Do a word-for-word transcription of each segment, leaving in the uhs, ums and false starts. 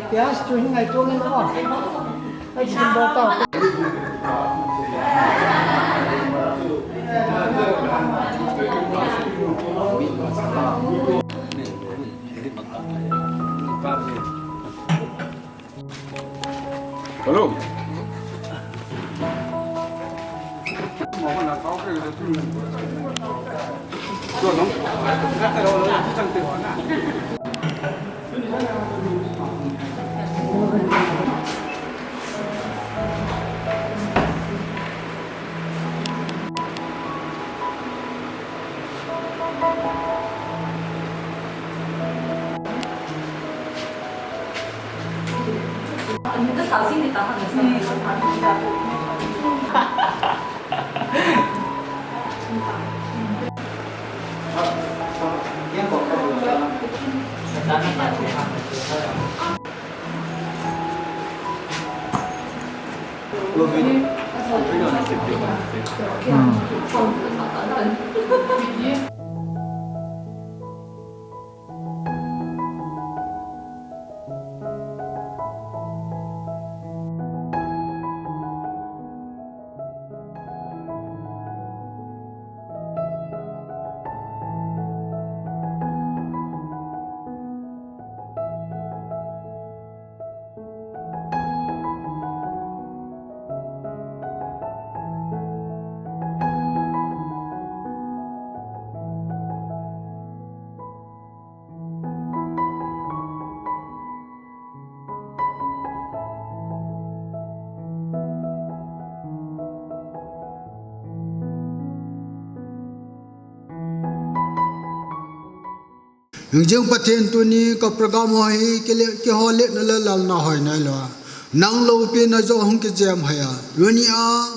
Piyaj chu hi ngai tuang in aw. Ai, sin bo ta. Hello. Hingjing Pathen, tuni ka program ho hi kile, kiholet na le lalna hoi nai lou a, nang loupina joh hung kijem hoi a, tuni a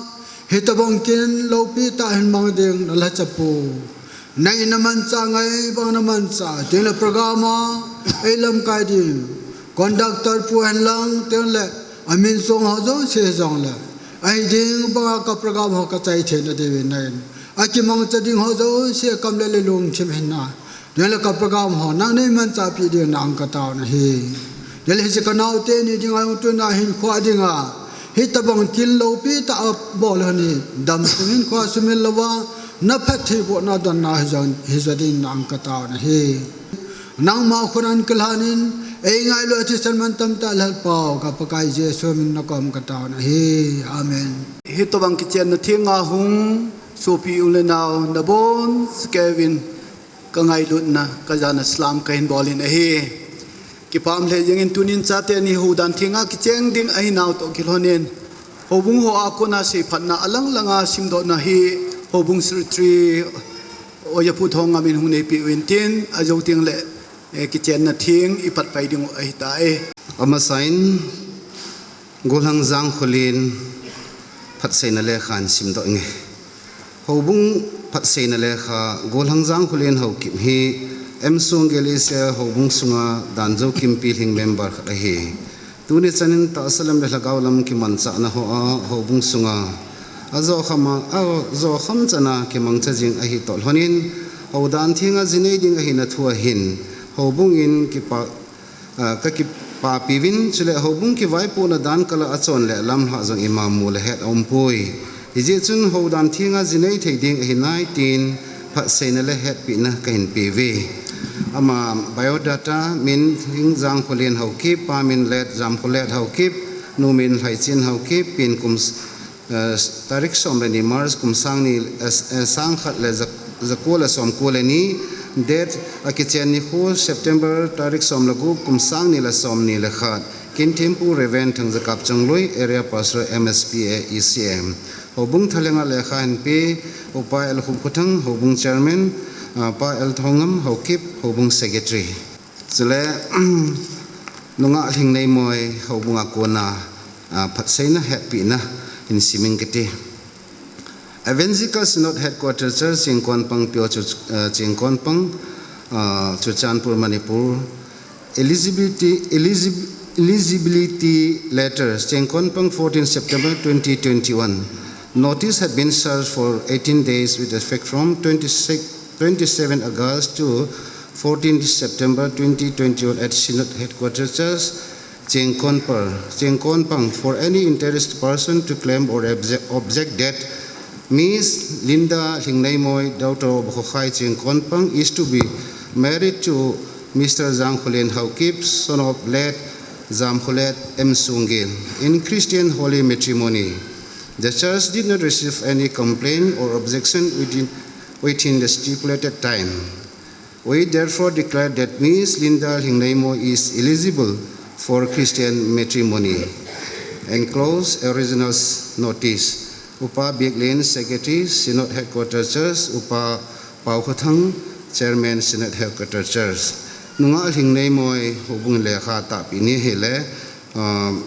hitabang kin loupi tah hin mang ding na lhacha pu. Nang in na manchah ngai bang na manchah, tin le program a ei lamkai ding conductor pu hen lang, tin le amin song ho jouse jong le, ahi ding banga ka program ho ka chai thei na diuvin nang in akimangcha ding ho jouse kam le le lungthim hin na, tin le ka program ho nang nei manchah pi ding na ang ka tao na hi. Tin le hiche ka naote ni dinga jong tuna hin khua dinga hitabang kin loupi tah a bol hon hi, damsung hin khua sumil louva, na phattheibohna donna hi jong, hi jo ding na ang ka tao na hi. Nangma khut a kilhan in, ei ngailut a thisan man tamtah Lalpau, ka Pakai Jesu min na kom ka tao na hi. Amen. Hitobang kichenna theng a hung sopi u le nao nabon cheh uvin, ka ngailutna, ka jana salam ka hin bol in ahi. Kipah lheh jeng in tunin chate ni houdan theng a kicheng ding ahi nau toh kilhon in, houbung ho a kona seiphatna alang langa simdohna hi houbung secretary Ojapu Thongngam in hung neipi uvin tin, ajou teng le, eh, kichenna theng i patpai ding u ahi tai. Amasa in, Golhang Jangkholen phatseina lekha in simdoh inge. Houbung phatseina lekha, Golhang Jangkholen Haokip hi M Song Gel Asia houbung sunga dan jou kimpi lhing member khat ahi. Tuni chan in tahsa lam le lhagao lam kimanchahna ho a houbung sunga ajo kham a, ajo kham chan a kimangcha jing ahi toh lhon in, houdan theng a jinei ding ahina thu a hin, houbung in kipa, ah, ka kipapi uvin, chule houbung kivaipohna dan kal a achon le lamlhah jong ima mu le het aumpoi. Hijeh chun houdan theng a jinei thei ding ahi nai tin phatseina le hetpina ka hin pe uve. Ama biodata: min Jangkholen Haokip, pa min Let Jamkholet Haokip, nu min Lhaichen Haokip, pin kum, eh, tarik som le ni March kum sang ni, eh, eh, sang khat le ja, jako le som ko le ni, date akichen nikho September tarik som le gup kum sang ni le som ni le khat. Kinthempu Reverend Thangjakap Chongloi, Area Pastor M S P A E C M. Houbung thalenga lekha hinpe, Upa L Khupkhothang, Houbung Chairman, ah, Pa L Thongam, Haokip, Houbung Secretary. Chule, Nungah Lhingneimoi, Houbunga kona, ah, phatseina, hetpina, hin siming kiti. Evangelical Synod Headquarter Church, Chingkonpang Pure Chu-, ah, Chingkonpang, ah, Churachandpur, Manipur. Eligibility, eligib-, eligibility letters, Chingkonpang, fourteen September twenty twenty-one. Notice had been served for eighteen days with effect from twenty-six, twenty-seven August to fourteen September twenty twenty-one at Synod Headquarters Church, Chingkonpar, Chingkonpang, for any interested person to claim or obje-, object that Miss Linda Lhingneimoi, daughter of Khokhai Chingkonpang, is to be married to Mister Jangkholen Haokip, son of late Jamkholet M Sunggel, in Christian holy matrimony. The church did not receive any complaint or objection within, within the stipulated time. We therefore declare that Miss Linda Lhingneimoi is eligible for Christian matrimony. Enclosed original notice. Upa Biaklin, Secretary, Synod Headquarter Church, Upa Paokhothang, Chairman, Synod Headquarter Church. Nungah Lhingneimoi, Houbung lekha tahpeh ni hile, um,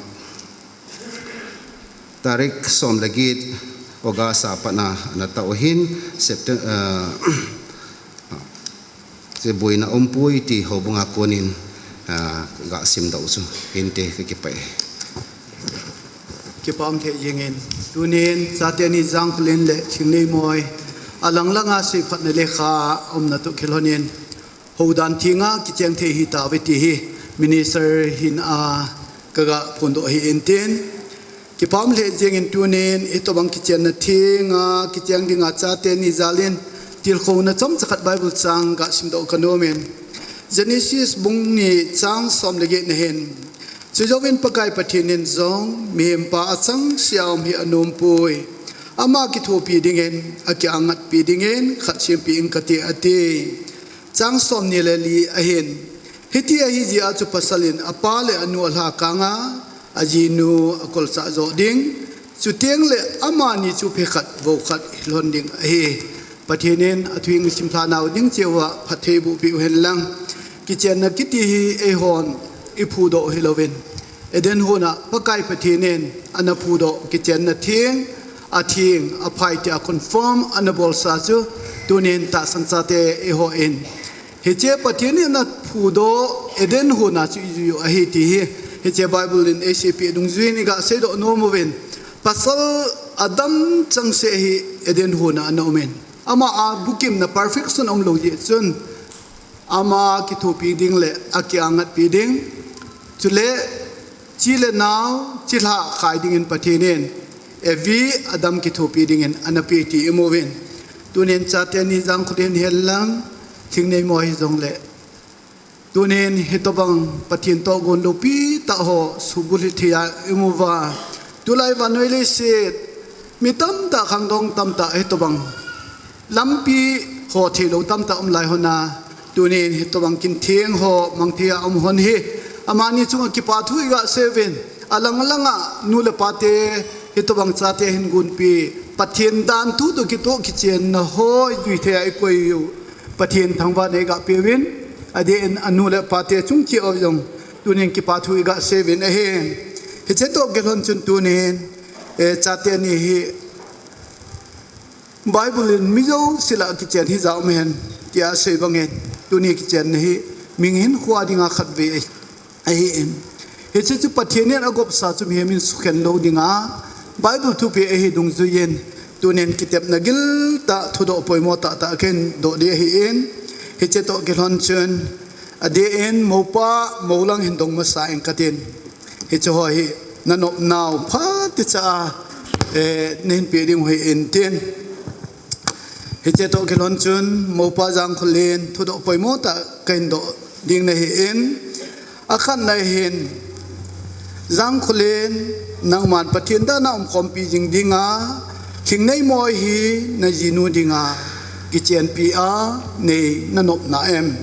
tarik som le get August a pat a ana tao ahin, Septem-, ah, che boina umpoi ti Houbunga konin, ah, ga simdoh chu hinte, kakipah e. Kipah um thei jingin, tunin chate ni Jangkholen le Lhingneimoi, alang langa seiphatna lekha umna toh kilhonin, houdan thenga kicheng thei hitauve ti hi Minister hinna kaga phondoh ahin tin. Kipah um lheh jengin tunin hitobang kichenna thenga kicheng dinga chate ni jalin tilkhouna chomcha khat Bible chang ga simdoh kanomin. Genesis bung ni chang som le get na hin, chujouvin Pakai Pathen in jong, mihempa achangseh a um hi anompoi. Ama kithopi dingin, akiangatpi dingin, khat sempeh ing kate ati. Chang som ni le li ahin. Hiti ahi jeh a chu pasal in apa le anu alha kanga, ajinu akolchah joh ding. Chuteng le amani chu phe khat, vou khat hilhon ding ahi. Pathen in athu isim lhanau ding cheh uva phatthei boh peh uhen lang. Kichenna kiti hi eihon iphudoh hilouvin, Eden huna Pakai Pathen in ana phudoh kichenna theng, atheng, aphai tia confirm ana bolsa chu tunin tahsan chate eihon hiche Pathen in ana phudoh Eden huna chu ijui u ahi ti hi, hiche Bible in eiseipeh dungjuiyin iga seidoh nom uvin. Pasal Adam changseh hi Eden huna ana umin, ama a bukimna perfection umlou jeh chun, ama kithopi ding le akiangatpi ding. Chule, chi le nao, chilhah khai dingin Pathen in, Evi, Adam kithopi dingin ana pe ti imuvin. Tunin chate ni Jangkholen hen lang, Lhingneimoi hijongle. Tunin hitobang Pathen toh gon loupi tah ho subulhit thei a imuva. Tulai vannoi leiset, mi tamtah khangdong tamtah hitobang lampi ho theilou tamtah um lai hon a, tunin hitobang kin theng ho mang thei a um hon hi, amani chunga kipathu iga seiyuvin, alang langa nu le pate, hitobang chate hin gonpi, Pathen dan thu toh kitoh kichenna ho ijui thei a ikoi u, Pathen thangvahna iga peuvin, adeh in anu le pate chung cheh uva jong, tunin kipathu iga seiyuvin ahi. Hiche toh kilhon chun tunin, eh, chate ni hi, Bible in mi jouse lah a kichen hija um hen, tia asei bangin, tuni kichenna hi, mihing hinkho dinga khatvei ahi, ahin. Hiche chu Pathen in agopsa chu mihem in sukhen lou dinga, Bible thupeh ahi dungjuiyin, tunin kitepna giltah, thudoh poimo tahtah kahin doh ding ahin, hiche toh kilhon chun, adeh in, mopa, mou lang hin dong masa ing katin. Hiche ho hi, nanop nau phatecha a, eh, nahin peh ding u ahin tin. Hiche toh kilhon chun, mopa Jangkholen, thudoh poimo tah kahin doh ding nahin. Akhatna hin, Jangkholen, nangman Pathen dan a umkhompi jing dinga, Lhingneimoi hi najinu dinga, kichenpi a, nei nanopna em?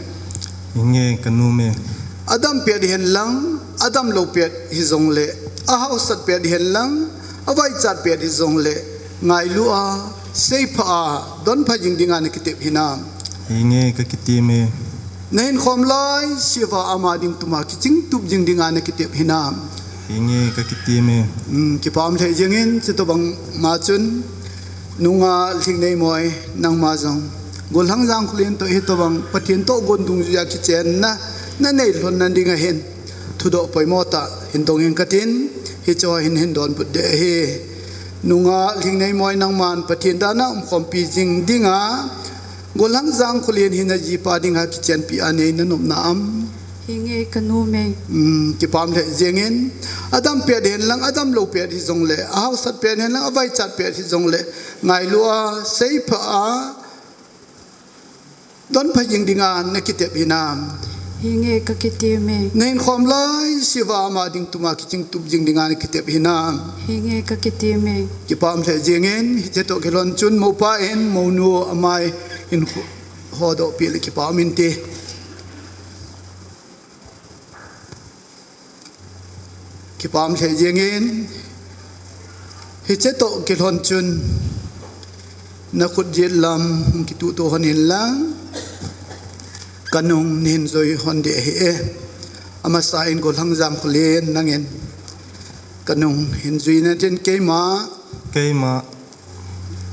Inge kanu me. Adam pet hihen lang, adam lou pet hijongle, ahaosat pet hihen lang, avaichat pet hijongle, Ngailu a, seipha a, donpha jing dinga nakitep hinam? Hinge, kakitep e. Nahin khom laise uva ama ding tuma kichingtup jing dinga nakitep hinam? Hinge, kakitep e. Hmm, kipah lheh jengin, chutobang ma chun, nungah Lhingneimoi, nangma jong Gollhang Jangkholen toh hitobang Pathen toh gon dungjuia kichenna nanei lhon nading ahin, thudoh poimo tah hin dong inge katin, hiche hin hin donbut ding ahi. Nungah Lhingneimoi, nangman Pathen dana umkhompi jing dinga, Gollhang Jangkholen hi najipa dinga kichenpi a nei nanom nam? Hinge, kanom e. Hmm, kipah lheh jengin, adam pet hen lang, adam lou pet hijongle, ahaosat pet hen lang, avaichat pet hijongle, ngailu a, seipha a, donpha jing dinga nakitep hinam? Hinge, kakitep e. Nahin khom laise uva ama ding tuma kichingtup jing dinga nakitep hinam? Hinge, kakitep e. Kipah lheh jengin, hiche toh kilhon chun mopa in monu amai hin ho-, hodoh peh le kipah um inte. Kipah lheh jengin, hiche toh kilhon chun, nakhut jet lam hung kituhto hon inlang, kanung nahin jui hon ding ahi e. Amasa in Gollhang Jangkholen nangin kanung hin jui natin, keima, keima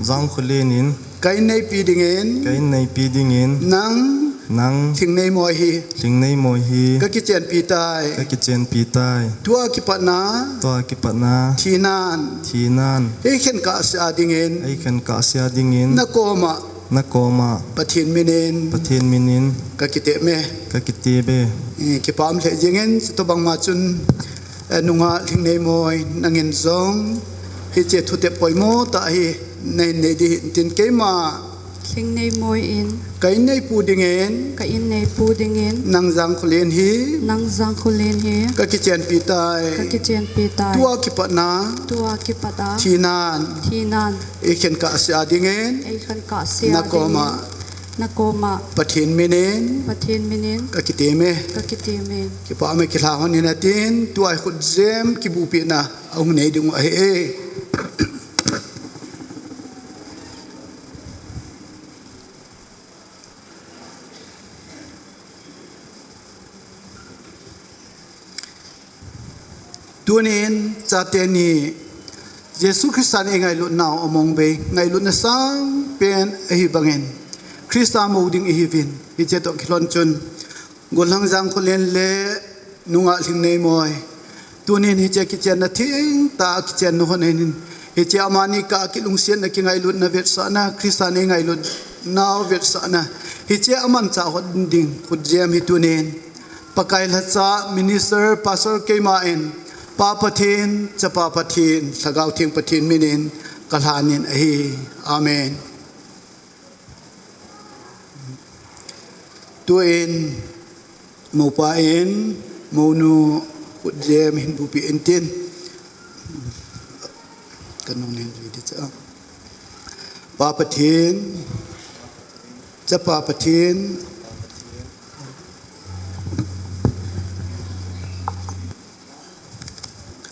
Jangkholen in, ka in neipi dingin, ka in neipi dingin, nang, nang, Lhingneimoi hi, Lhingneimoi hi, kakichenpi tai, kakichenpi tai. Tua kipatna, tua kipatna, thinan, thinan, eikhen kahsea dingin, eikhen kahsea dingin, nakoma, nakoma, Pathen minin, Pathen minin, kakitep e. Kakitep e. Eh, kipah lheh jengin, chutobang ma chun, eh, nungah Lhingneimoi, nangin jong hiche thutep poimo tah hi nahin nei ding ahin tin, keima, Lhingneimoi in, ka in neipu dingin, ka in neipu dingin, nang Jangkholen hi, nang Jangkholen hi, kakichenpi tai, kakichenpi tai. Tua kipatna, tua kipatna, thinan, thinan, eikhen kahsea dingin, eikhen kahsea dingin, nakoma, nakoma, Pathen minin, Pathen minin, kakitep e, kakitep e. Kipah e, kilha hon in atin, tua hi khutjem kibupina ahung nei diu ahi e. Tunin, chate ni, Jesu Christa in eingailut nau among bei, ngailutna sangpen ahi bangin, Christa mou ding ihiuvin, hiche toh kilhon chun, Gollhang Jangkholen le nungah Lhingneimoi, tunin hiche kichenna thengtah a kichenna hon in, hiche amani kah a kilungsetna, kingailutna vetsahna, Christa in eingailut nau vetsahna, hiche amanchah hon ding khutjem hi tunin, Pakai lhacha, minister, pastor keima in, Pa Pathen, Chapa Pathen, Lhagao Theng Pathen minin kalhan in ahi. Amen. Tuin, mopa in, monu khutjem hin bupeh intin. Kanung nen jui ding cha. Pa Pathen, Chapa Pathen,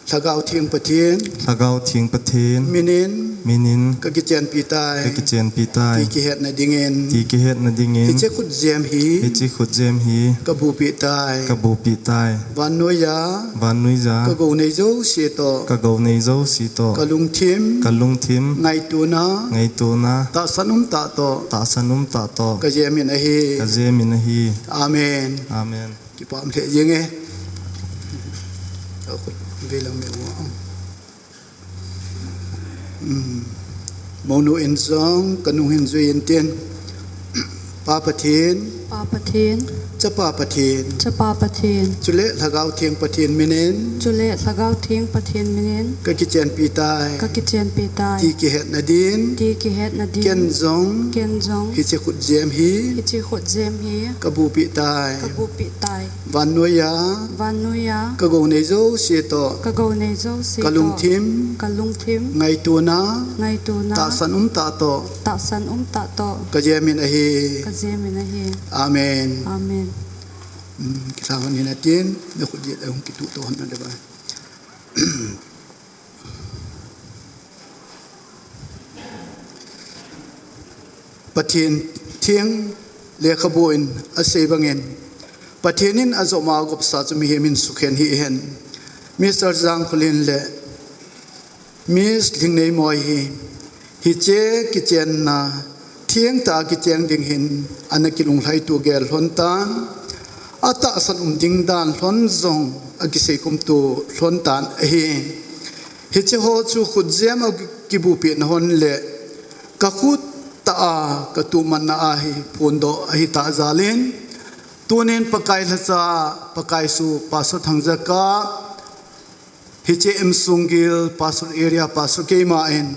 Lhagao Theng Pathen, Lhagao Theng Pathen, minin, minin, kakichenpi tai, kakichenpi tai, ti kihetna dingin, ti kihetna dingin, hiche khutjem hi, hiche khutjem hi, kabupeh tai, kabupeh tai. Vannoiya, vannoiya, kagou nei jouse toh, kagou nei jouse toh, kalungthim, kalungthim, ngaitona, ngaitona, tahsan umtah toh, tahsan umtah toh, kajemin ahi, kajemin ahi. Amen. Amen. Kipah lheh jenge. Akhut veilang me ua. Hmm. Monu in jong kanung hin jui intin. Pa Pathen, Pa Pathen, Chapa Pathen, Chapa Pathen, chule Lhagao Theng Pathen minin, chule Lhagao Theng Pathen minin, kakichenpi tai, kakichenpi tai, ti kihetna din, ti kihetna din, ken jong, ken jong, hiche khutjem hi, hiche khutjem hi, kabupeh tai, kabupeh tai. Vannoiya, vannoiya, kagou nei jouse toh, kagou nei jouse toh, kalungthim, kalungthim, ngaitona, ngaitona, tahsan umtah toh, tahsan umtah toh, kajemin ahi, kajemin ahi. Amen. Amen. Hmm, kilha hon in atin, nakhut jet ahung kituhto hon na le ba. Pathen theng lekhabu in asei bangin, Pathen in ajoma agopsa chu mihem in sukhen hih hen. Mister Jangkholin le Miss Lhingneimoi hi, hiche kichenna thengtah a kicheng ding hin ana kilunglhaitu gel lhon tan, atahsan um ding dan lhon jong akiseikhumtu lhon tan ahi. Hiche ho chu khutjem a kibupina hon le kakhut tah a katuhmanna a hi phondoh ahitah jal in, tunin Pakai lhacha, Pakai su Pastor Thangjaka, hiche Emsungil Pastor Area Pastor keima in,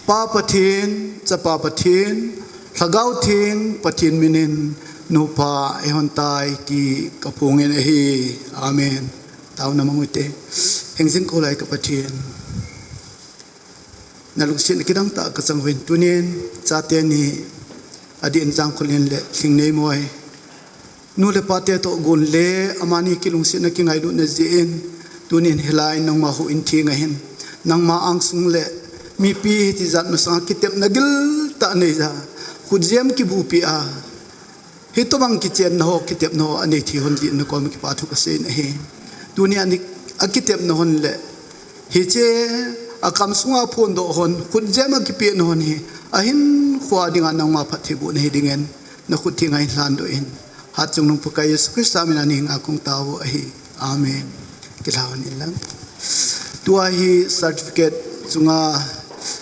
Pa Pathen, Chapa Pathen, Lhagao Theng Pathen min in nupa eihon tai ti kaphongin ahi. Amen. Taona mang ute. Hengjing kholai ka Pathen, nalungsetna kidang tah kachang uvin tunin, chate ni adeh in Jangkholin le Lhingneimoi, nu le pate toh gon le amani kilungsetna kingailutna jeh in, tunin hilai nangma houin theng ahin, nangma angsung le mipi hiti jat masanga kitepna giltah neija, khutjem kibupi a, hitobang kichenna ho, kitepna ho anei thei hon jeh in nakoma kipa thu kasei ahi. Tuni a akitepna hon le hiche akam sunga phondoh hon, khutjem a kipehna hon hi ahinkhoa dinga nangma phattheibohna hidingin nakhut thenga hin lhandoh in, Hatchungnung Pakai Jesu Christa min a nangma kong tao ahi. Amen. Kilhon in lang. Tua hi certificate chunga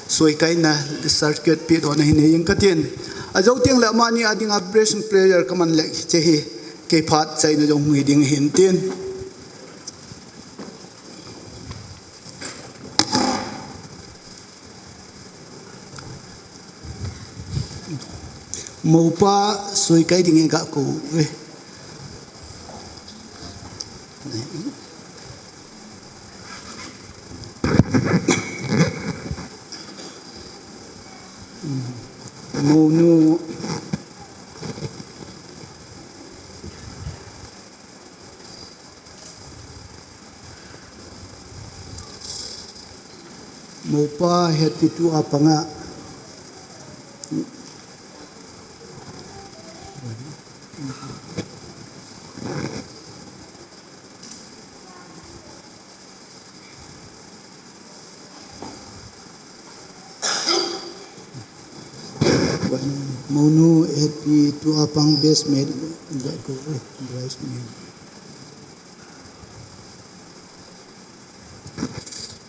soikaina certificate pedohna hi nei inge katin. Ajou teng le amani a dinga blessing prayer kaman le hiche hi kei phat chaina jong hung hi ding ahin tin. Moupa soikai ding e, gakou ve. Mounu. Moupa hetpi tu a panga. Mounu hetpi tu a pang best man, gakou ve, best man.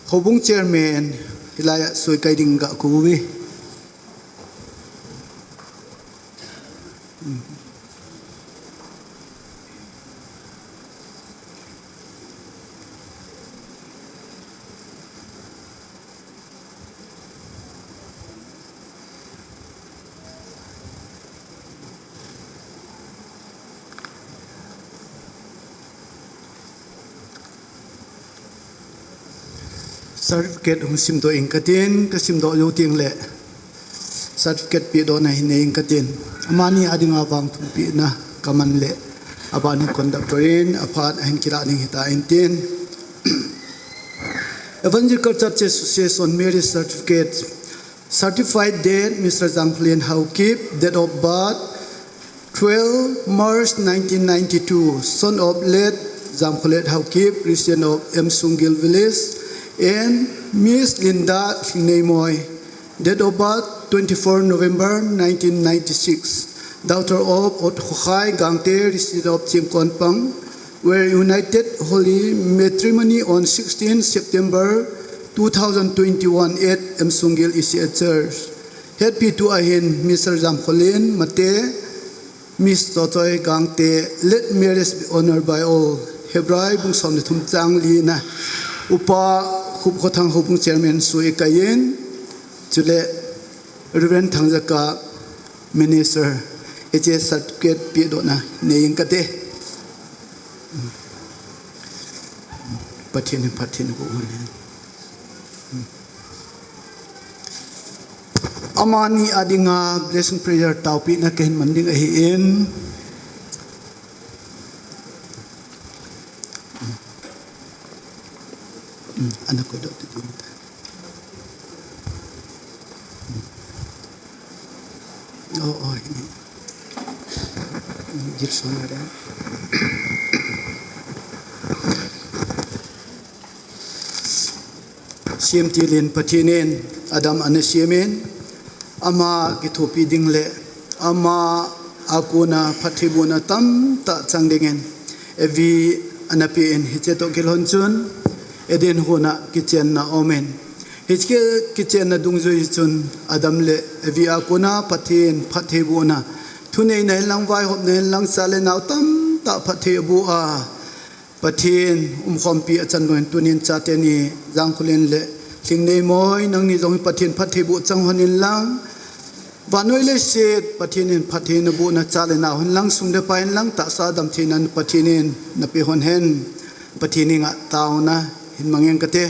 Houbung chairman, hilai a soikai ding gakou ve. Certificate hung simdoh inge katin, kasimdoh jou teng le certificate pedohna hi nei inge katin. Amani a dinga vang thumpehna kaman le, abani conductor in aphat ahin kilah ding hita intin. Evangelical Church Association marriage certificate. Certified date, Mister Jangkholin Haokip. Date of birth, twelve March nineteen ninety-two, son of late Jamkholet Haokip, resident of Emsungil village, and Miss Linda Lhingneimoi. Date of birth, twenty-four November nineteen ninety-six, daughter of Ot Khokhai Gangte, resident of Chimkonpang, were united holy matrimony on sixteen September two thousand twenty-one at Emsungil E C A Church. Hetpitu ahin Mister Jamkholin Mate, Miss Tochoi Gangte, let marriage be honored by all. Hebrai bung som le thum chang li na. Upa Khupkhothang Houbung Chairman sui kayin, chule Reverend Thangjaka Minister, hiche certificate pedohna nei inge kate. Pathen in phatthei boh hen. Amani a dinga blessing prayer taopehna kahin man ding ahin. Ana koidoh tu ding ta. Oh, oh, ini. Gilson ada. Siam tilin Pathen in Adam ana siam in, ama kithopi ding le ama a kona phattheibohna tamtah chang dingin Evi ana pe in, hiche toh kilhon chun Eden hon a kichenna aum in, hiche kichenna dungjui chun Adam le Evi a kona Pathen phattheibohna, thuneina hinlang, vaihopna hinlang, cha le nao tamtah phatthei aboh a, Pathen umkhompi achan bangin tunin chate ni Jangkholen le Lhingneimoi, nangni jong hi Pathen phattheiboh chang hon inlang, vannoi leiset Pathen in phatthei nabohna, cha le nao hinlang, sum le pai hinlang, tahsa damtheina Pathen in nape hon hen. Pathen henga taona hin mang ing kate.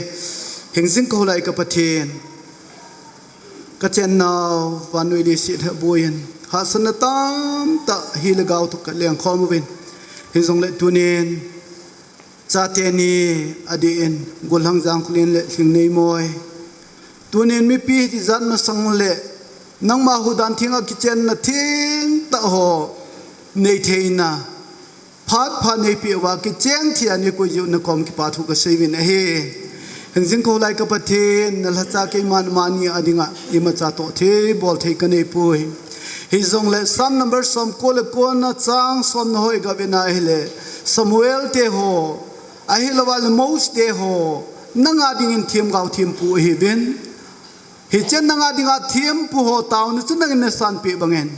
Hingjing kahoulai ka Pathen, kachennau vannoi leiset hi aboiyin, hahsatna tamtah hi le gao toh kalengkhom uvin, hijongle tunin chate ni adeh in, Golhang, Jangkholen le Lhingneimoi, tunin mipi tijat masang le nangma huhdan thenga kichenna thengtah ho neitheina phat phat neipeh uva, kicheng thei a neikoi jeh u nakom kipathu kaseiuvin ahi. Hingjing kahoulai ka Pathen, nalhacha keiman amani a dinga imacha toh thei bolthei kaneipoi. Hijongle Psalm number somko le kona chang somna ho iga vetna ahile, Samuel te ho, ahilouva le Mose te ho, nanga dingin themgao thempu ahiuvin. Hiche nanga dinga thempu ho taona chu nangin nasanpeh bangin,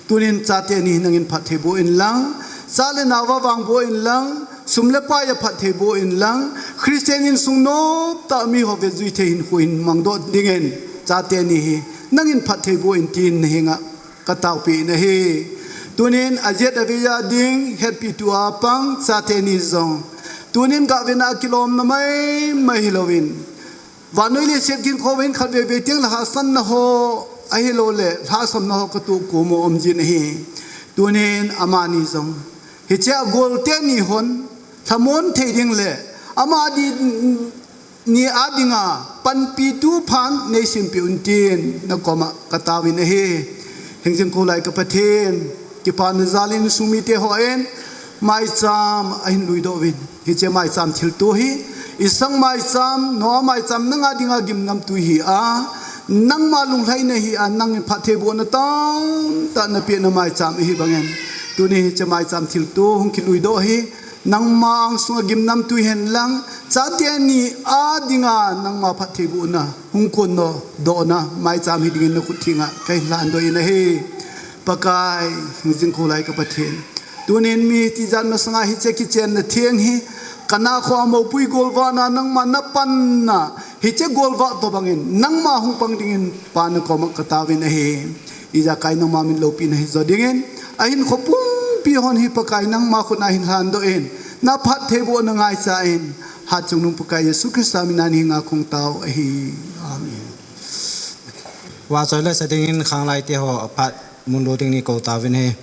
tunin chate ni nangin phattheiboh inlang, cha le nao va vangboh inlang, sum le pai a phattheiboh inlang, Christian insung noptah mi ho vetjui thei hinkho hin mangdoh dingin, chate ni hi nangin phattheiboh in tin nahenga kataopeh in ahi. Tunin ajet avei a ding hetpitu a pang chate ni jong, tunin gahvetna kilomna maimai hilouvin, vannoi leiset kinkhouvin khatvei vei teng le hahsatna ho, ahiloule lhahsamna ho katoh kom u umjin ahi. Tunin amani jong hiche a golte ni hon lhamon thei ding le ama di ni a dinga panpitu phat neisempeh un tin nakoma kataovin ahi. Hingjing kahoulai ka Pathen, kipana jalin insung mite hon maicham ahin luidoh uvin, hiche maicham thilto hi, isang maicham, Noah maicham nanga dinga gimnamtui hi a, nangma lunglhaina hi a, nangin phattheibohna tamtah napehna maicham ahi bangin, tuni hiche maicham thilto hung kiluidoh hi nangma angsunga gimnamtui henlang, chate ni a dinga nangma phattheibohna hung kondohna maicham hidingin nakhut thenga kahin lhandoh in ahi. Pakai, hingjing kahoulai ka Pathen, tunin mi tijat masanga hiche kichenna theng hi, kana kho a moupui golvahna nangma napanna, hiche golvah tobangin nangma hung pang dingin Pa nakoma kataovin ahi. Ijakai nangma min loupina hijo dingin, ahinkho pumpi hon hi Pakai nangma khut a hin lhandoh in, naphattheibohna ngaichan, hatchungnung Pakai Jesu Christa mina nahenga kahung tao ahi. Amen. Vahchoi le sa dingin khanglai te ho aphat munlo ding ni kou tauvin ahi.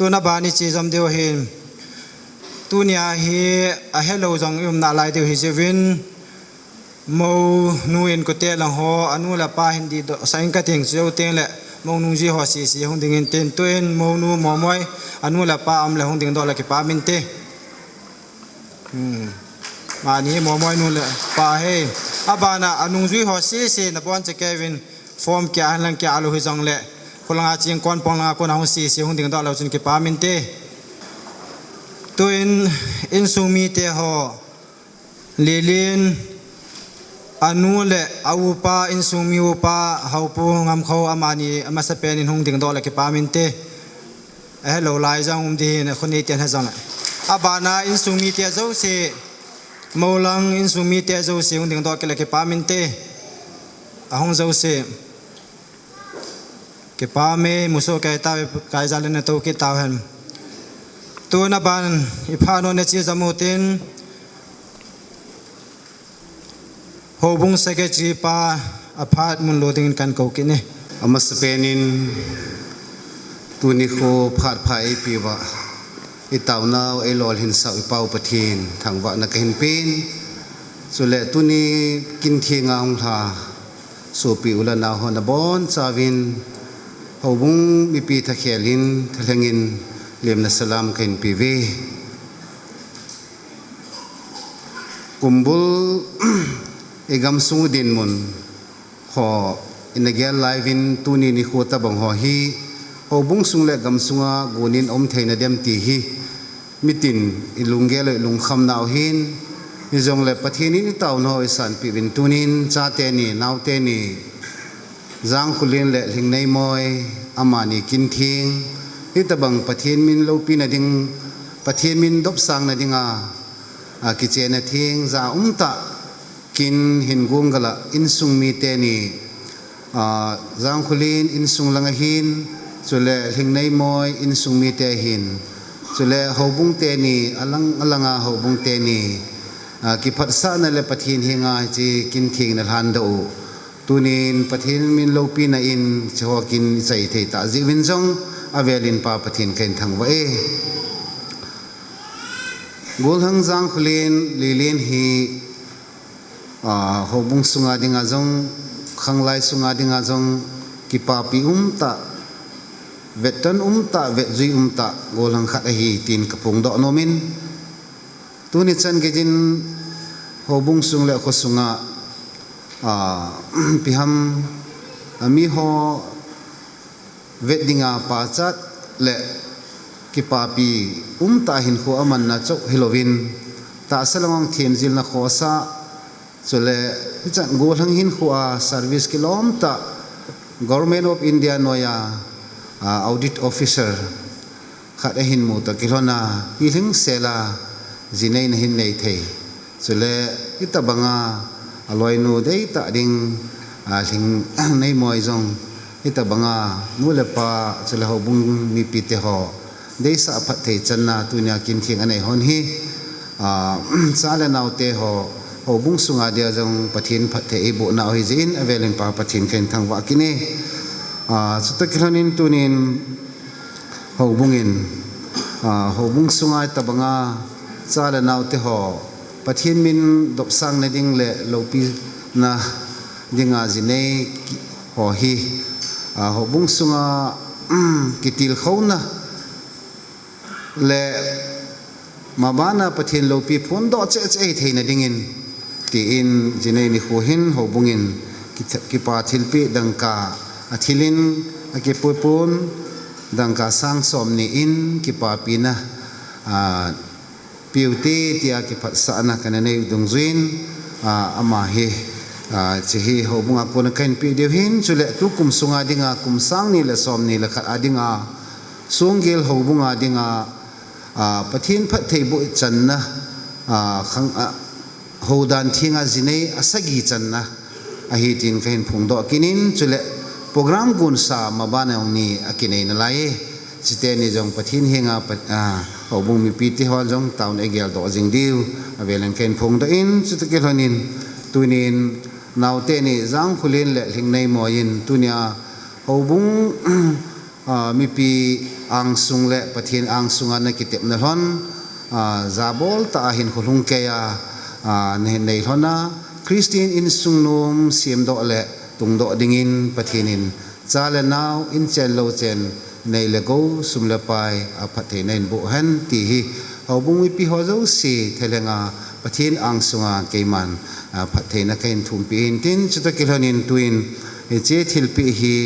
Tuna ban i che jom diu ahin. Tunia hi ahelou jong i um nalai diu hi jeh uvin. Mounu in kote lang ho, anu le apa hin dihdoh sah in kating, chujou teng le, mounu jui ho sese hung ding inte, tuin mounu Momoi, anu le apa um le hung dingdoh le kipah inte. Hmm. Mani Momoi nu le pa hi. Abana anungjui ho sese nabonchauvin form kia henlang kia lou hijong le. Kholanga chingkon ponglanga kona hung sese hung dingdoh leu chun kipah inte. Tuin insung mite ho. Lilin, anu le a upa, insung mi upa, Haopu Ngamkho amani amasapen in hung dingdoh le kipah inte. Ahelou lai jong um ding ahin, khonei ten hijong le. Abana insung mite jouse, Moulang insung mite jouse hung dingdoh kit le kipah inte. Ahung jouse. Kipah e, musoh kei tauve, kaija le natou kit tauhen. Tuna ban, i phat nom a che jom u tin. Houbung Secretary pa, aphat mun lo dingin kahin kou kit e. Amasapen in, tuni kho phat pha eipeuva. I taonau, eilolhinsau, i Pau Pathen, thangvahna kahin pen. Chule tuni kin thenga hung lha. Sopi u le nao ho nabonchauvin, houbung mipi thakhel in, thalheng in, lemna salam kahin peuve. Kumbul i gamsung u dinmun ho, ina gel lai uvin tuni nikho tabang ho hi, houbung sung le gamsunga gon in um theina dem ti hi, mitin i lunggel u i lungkham nau hin, hijong le Pathen in i taona ho i sanpeh uvin tunin, chate ni, naote ni, Jangkholen le Lhingneimoi, amani kin theng, hitabang Pathen min loupina ding, Pathen min dopsangna dinga, a, kichenna theng, ja umtah, kin hin gung gala, insung mite ni, a, Jangkholen insung langa hin, chule Lhingneimoi insung mite hin, chule houbung teni, alang, alanga houbung teni, a, kiphatsahna le Pathen henga hiche kin theng na lhandoh u. Tunin Pathen min loupina in, hiche ho kin i chai thei tah jeh uvin jong, avel in Pa Pathen kahin thangvah e. Golhang Jangkholen, Lilin hi, a, houbung sunga dinga jong, khanglai sunga dinga jong, kipapi umtah, vetton umtah, vetjui umtah, golhang khat ahi tin kaphongdoh nom in. Tuni chan geiyin houbung sung le kho sunga, a, ipi ham, a, miho vet dinga pachat le kipapi umtah hinkho amanna chauh hilouvin, tahsa le gong themjilna khohsah, chule hichan golhang hinkho a service kilom tah Government of India noiya, a, audit officer khat ahin mu toh kilhon a, pilhing sel a, jinei nahin nei thei. Chule, hitabanga, aloinu deitah ding, a, Lhingneimoi jong, hitabanga, nu le pa, chule houbung mipi te ho, deisah phatthei channa, tunia kin theng anei hon hi, a, cha le nao te ho, houbung sunga dia jong Pathen phatthei eiboh nau ahi jeh in, avel in Pa Pathen kahin thangvah kit e. A, chutoh kilhon in tunin, Houbung in, a, houbung sunga hitabanga cha le nao te ho, Pathen min dopsangna ding le loupina dinga jinei ho hi, a, houbung sunga, kitilkhouna le mabana Pathen loupi phondoh cheh cheh ahi theina dingin, tin jinei nikho hin houbung in ki-, kipa thilpeh dangka a thil in akipuipon dangka sang som ni in kipapina, a, peuvin te tia kiphatsahna kana nei dungjuiyin, a, ama hi, a, hiche hi houbunga kona kahin peh diu hin, chule tukum sunga dinga kum sang ni le som ni le khat a dinga, Sunggel houbunga dinga, a, Pathen phattheiboh channa, a, khang, a, houdan thenga jinei a sagi channa ahi tin kahin phongdoh kit in, chule program gonsa mabana jong ni akinei nalai e. Chuteni jong Pathen henga pa-, a, houbung mipi te ho jong taona eigeldoh jing diu avel in kahin phongdoh in, chutoh kilhon in tunin naoteni Jangkholen le Lhingneimoi in tunia houbung Ah, mipi angsung le Pathen angsunga nakitepna lhon, ah, jabol tah a hinkho lhung keiya, ah, nahin nei lhon a, Christian insung nom semdoh le tungdoh dingin Pathen in cha le nao, inchen louchen, nei le gou, sum le pai, aphatthei nahin boh hen ti hi houbung mipi ho jouse thalhenga Pathen angsunga keiman, ah, phattheina kahin thumpi in tin, chutoh kilhonin tuin hiche thilpeh hi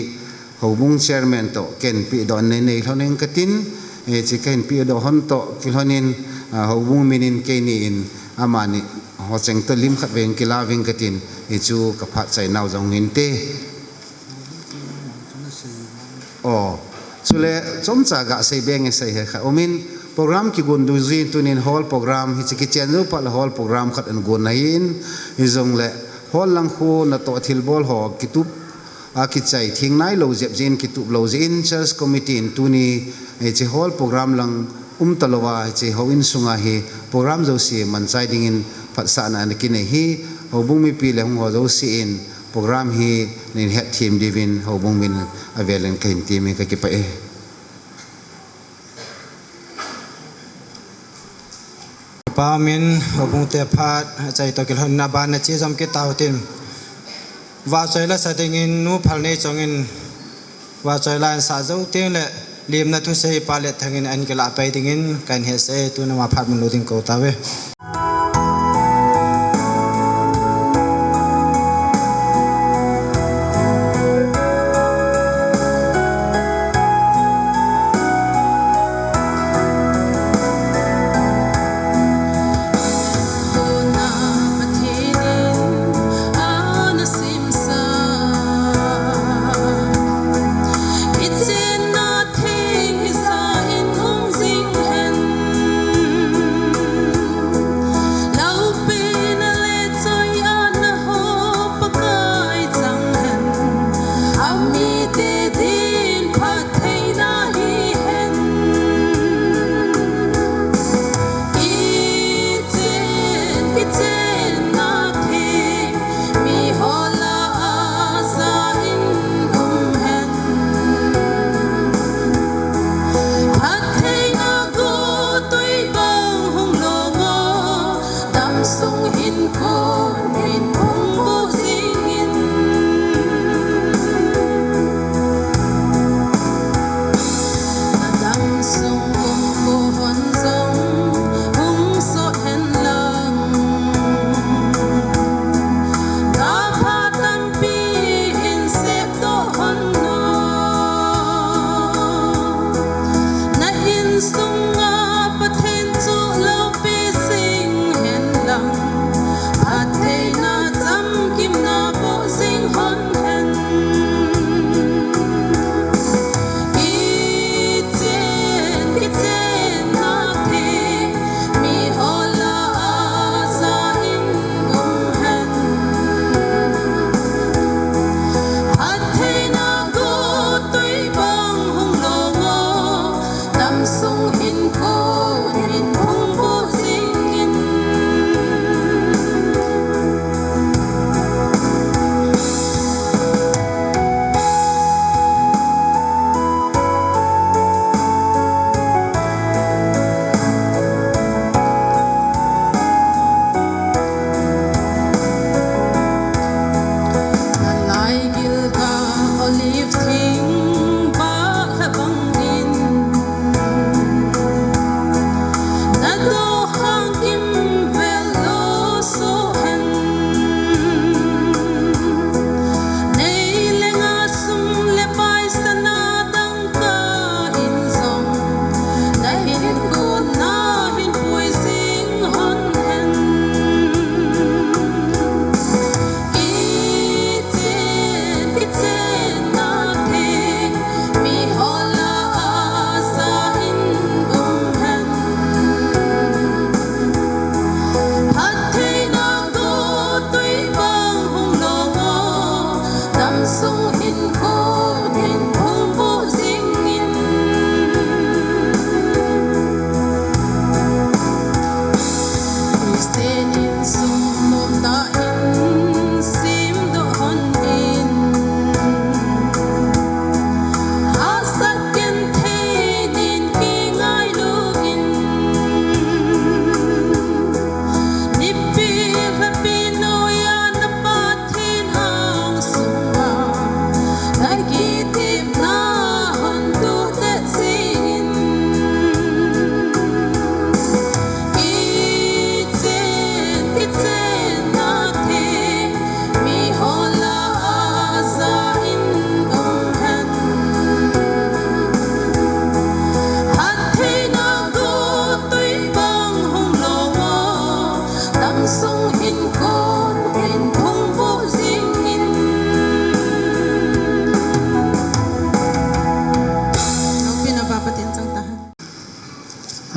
houbung chairman toh ken pehdoh nei nei lhon ing katin, hiche kahin pehdoh lhon toh kilhonin, ah, houbung minin keini in amani ho cheng toh lim khat vei kila ving katin, hichu kaphat chai nau jong hinte. Oh, chule chomcha gasei beng e, sei he kha umin, program kigon dungjuiyin tunin hall program hiche kichen jou phat le hall program khat agon ahin, hijongle hall lang khu natoh thilbol ho kitup a kichai theng nailou jep jeh in kitup lou jeh in church committee in tuni hiche hall program lang umta louva hiche houin sunga hi program jouse manchai dingin phatsahna ana kinei hi, houbung mipi le hung ho jouse in program hi nahin hetthem diuvin houbung min avelin kahin temme, kakipah e. Kipa umin, houbung te phat, achai toh kilhonin aban a che jom kit tautin. Vahchoi la sa dingin Nu Phalneichong in vahchoi la ahin sah jou tengle, limna thusei Pa Letthang in ahin kilah pai dingin kahin hetsah e, tun ama phat mun lou ding kou tauve.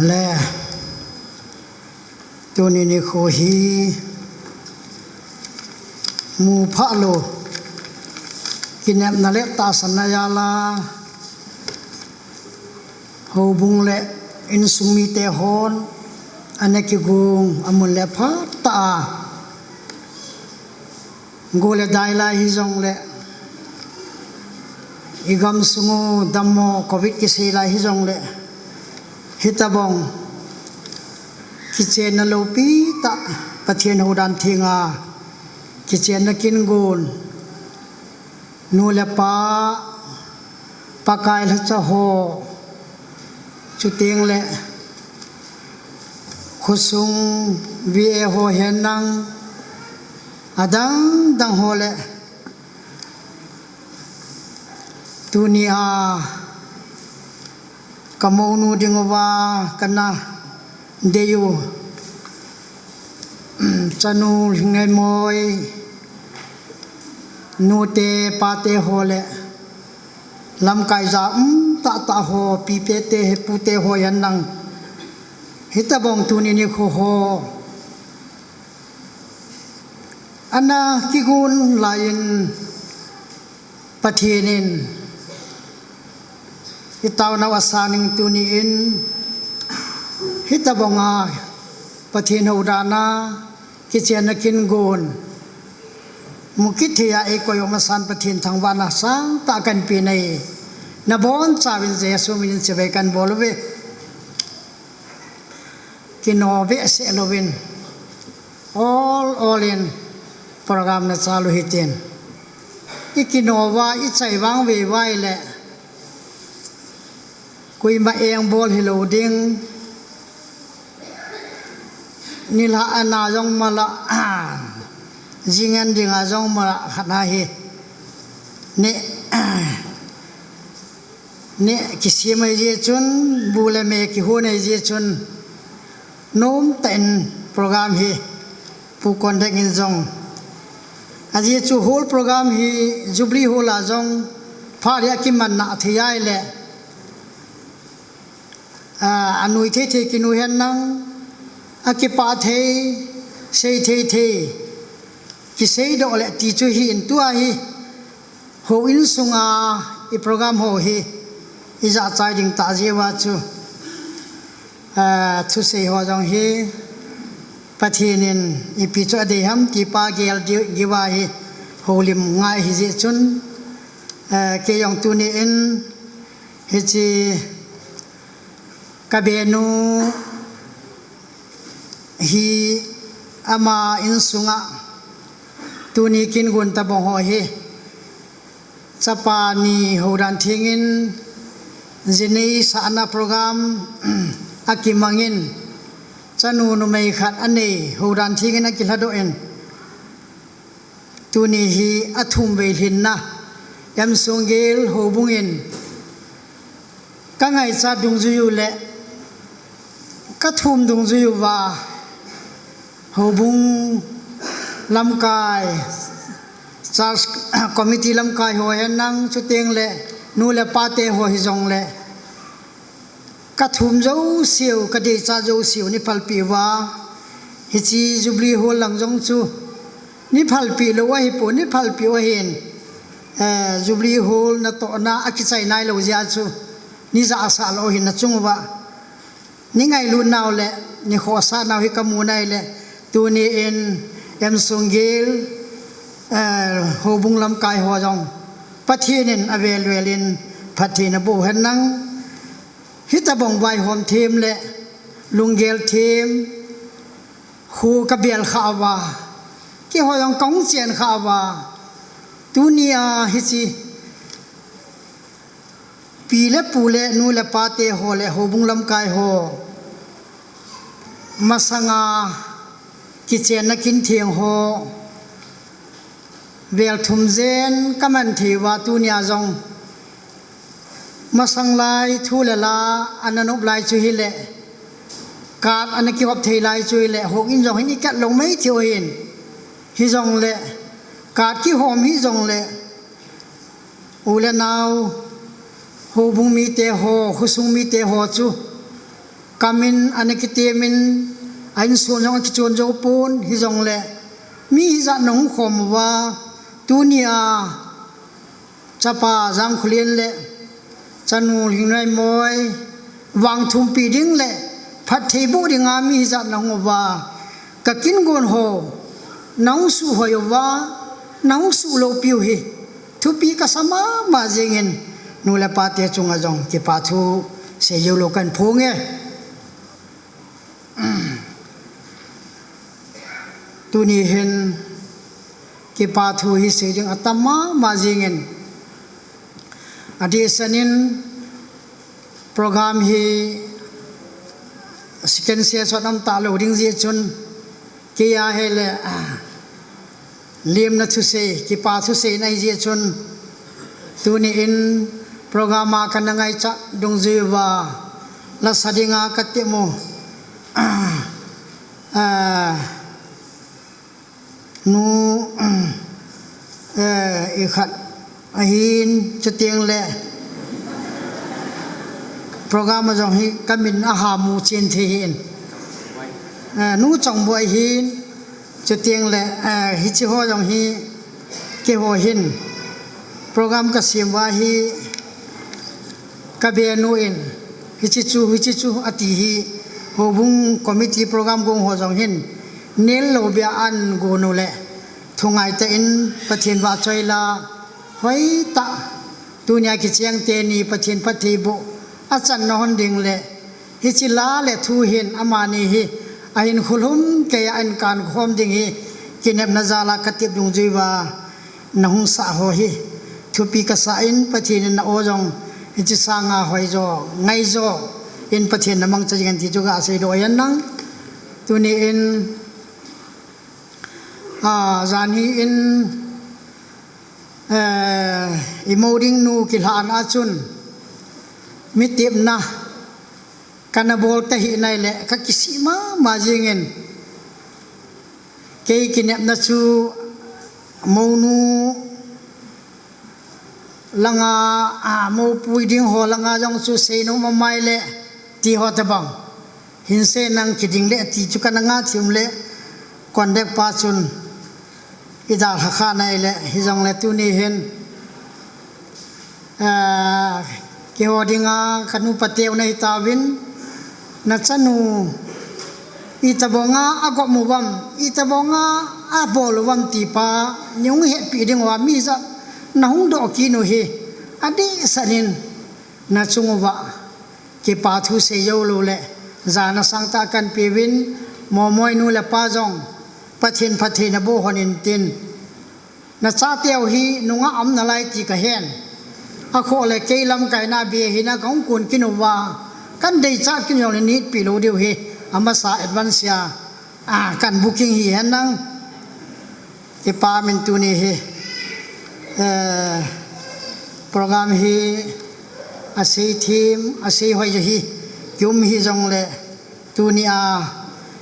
Le tuni nikho hi mu phalou, kinepna le tahsanna jal a houbung le insung mite hon ana kigong a mun le phatah a, go le dai lai hijongle, i gamsung u dammo covid kisei lai hijongle, hitabang kichenna loupi tah, Pathen houdan thenga kichenna kin gon, nu le pa, Pakai lhacha ho, chuteng le khosung V A ho hen lang, adang dang ho le, tuni a ka mounu ding uva kana dei u, chanu Lhingngaimoi, nute pate ho le lamkai ja um tahtah ho, pipete hepute ho hen lang, hitabang tuni nikho ho ana kigon lai in, Pathen in i taonau asan in tuni in, hitabang a Pathen houdan a kichenna kin gon, mu kit thei a eikoi u masan Pathen thangvahna sangtah kahin pe nai. Nabonchauvin Jesu min in chibai kahin bol uve. Kino behseh louvin, ol ol in program na chalu hitin. I kino uva, i chai vangvei uva ahile, koima engbol hilou ding. Nilhah ana jong mala, jing an dinga jong mala khat na hi. Neh, neh kisem ahi jeh chun, bu le me kihon ahi jeh chun, nomtah in program hi Pu Kondek in jong, ajeh chu hall program hi Jubilee Hall a jong phat hi akiman na thei ahile, a, anui thei thei kinu hen lang, akipah thei, sei thei thei, kisei doh le ti chu hi in tua hi, houin sunga i program ho hi, i jahchai ding tah jeh uva chu, a, thusei ho jong hi, Pathen in ipi chu adei ham ti pa gel di-, diuva hi, houlim ngai ahi jeh chun, a, kei jong tuni in, hiche ka benu hi ama insunga tuni kin gon tabang ho hi, chapa ni houdan thengin jinei sahna program akimangin, chanu numei khat anei houdan thengin akilhadoh in, tuni hi athum vei lhinna, M. Songgel houbung in ka ngaichat dungjui u le ka thum dungjui uva, houbung lamkai, church committee lamkai ho hen lang, chuteng le nu le pate ho hijongle, ka thum jouseu, ka deichat jouseu nei phalpeh uva, hiche Jubilee Hall lang jong chu nei phalpeh lou ahipon, nei phalpeh u ahin, eh, Jubilee Hall natohna akichai nailou jeh a chu nei jahsah lou ahin, nachung uva nei ngailut nau le nei khohsah nau hi ka mu nai le, tuni in M. Songgel, eh, houbung lamkai ho jong Pathen in avel vel in phattheina boh hen lang, hitabang vaihom them le lunggel them khu ka bel kha uva, keiho jong kahung chen kha uva, tuni a hiche pi le pu le nu le pate ho le houbung lamkai ho masanga kichenna kin theng ho vel thum jen ka man thei uva, tunia jong masang lai thu le la ana nop lai chu hile, card ana kihop thei lai chu hile, houin jong hin i kat lou mai thei u ahin, hijongle card kihom hijongle, u le nao, houbung mite ho, khosung mite ho chu Kamin ana kitemin, a insung jong akichon jou pon, hijongle mi hijat nahung khom uva, tunia chapa Jangkholen le chanu Lhingnoimoi vangthumpi ding le phattheiboh dinga mi hijat nahung uva, kakin gon ho nahung suhoi uva, nahung suhloupi u hi thupi kasa mama jengin, nu le pate chunga jong kipa thu seijou lou kahin phonge. Tuni hin kipa thu hi sei ding atam mama jengin, adehsetin program hi second session um talou ding jeh chun, kei a hile lemna thusei, kipa thusei nahi jeh chun, tuni in program a kana ngaichat dungjui uva, lasa dinga katep u, nu ikhat ahin, chutengle program a jong hi kamin ahamu chen thei hin, nu Chongboi ahin, chutengle hicheho jong hi keiho hin program kasem uva hi kabenu in, hiche chu hiche chu ati hi, houbung committee program gong ho jong hin nel lou bia ahin gon uleh, thungaitah in Pathen vahchoila, hoitah, tunia kicheng teni Pathen phattheiboh achanna hon ding le, hiche la le thu hin amani hi ahin khulhum keiya ahin kankhom ding hi kinepna jal a katep dungjui uva, nahung sah ho hi thupi kasa in, Pathen in na-o jong hiche sanga hoijo ngaijo in Pathen namangcha jing hen ti chu gaseidoh hen lang. Tuni in, jan hi in, imou ding nu kilhahna chun, mi tepna kana bol tahih nai le kakisih mama jengin, kei kinepna chu mounu langa, moupui ding ho langa jong chu seinom amai le ti ho tabang, hinsei nang kiding le ti chu kana ngaithim le, conduct pa chun idalha kha nai le, hijongle tuni hin keiho dinga kanu pateu nahitauvin, nachanu itobanga agop uvam, itobanga abol uvam ti pa neihung hetpeh dinguva mi hijat nahung doh kit u hi adehset in, nachung uva kipa thu seijou lou le, jana sangtah kahin peuvin, Momoi nu le pa jong Pathen phatthei naboh hon intin, nachateu hi nungah aum nalai ti kahen, akhoh le kei lamkaina beh hina kahung kon kit uva, kahin deichat kit jongle nitpeh lou diu hi, amasa advance a kahin booking hi hen lang. Kipa min tuni hi program hi asei them, asei hoi ahi, kium hijongle, tunia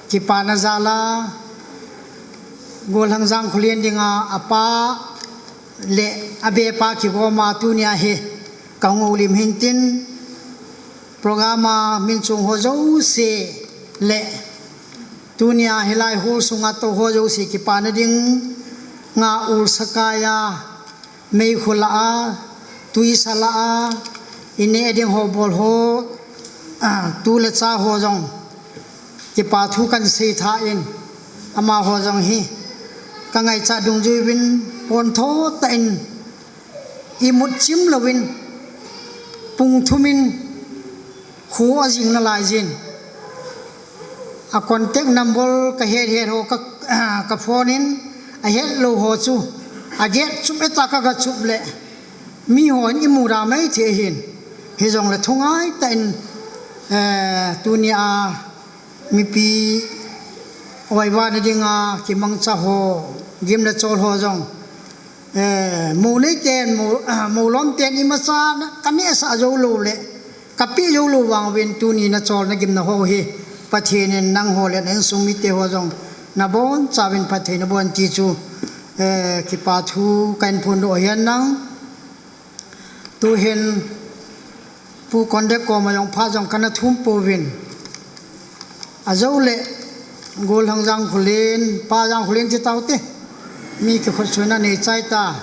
kipana jal a Gollhang Jangkholen dinga apa le abepa kigoma tunia hi kahung houlim hintin, program a min chong ho jouse le tunia hilai hall sunga tou ho jouse kipana dinga ul sakai a, meikhu lah a, twisa lah a ineh ding ho bol ho, tu le cha ho jong kipa thu kahin seitha in, amaho jong hi kangaichat dungjui uvin pontho tah in imut chim louvin pung thum in kho ajing nalai jin, a contact number kahet het ho ka, ka phone in, ahetlou ho chu aget chup eta kaga chup le, miho in imu da mai thei hin, hijongle thungai tah in tunia mipi oivahna dinga kimangcha ho, gimnachol ho jong, mou neiten, mou, mou lomten imacha kanehsah joulou le kapeh joulou vang uvin tuni nacholna gimna ho hi Pathen in nangho le na insung mite ho jong nabonchauvin phatthei naboh hen ti chu kipa thu kahin phondoh hen lang. Tuhin Pu Conductor koma jong phat jong kana thum pouvin, Ajou le, Golhang Jangkholen, Pa Jangkholen ti taute. Mi kikhotsuina nei chai ta.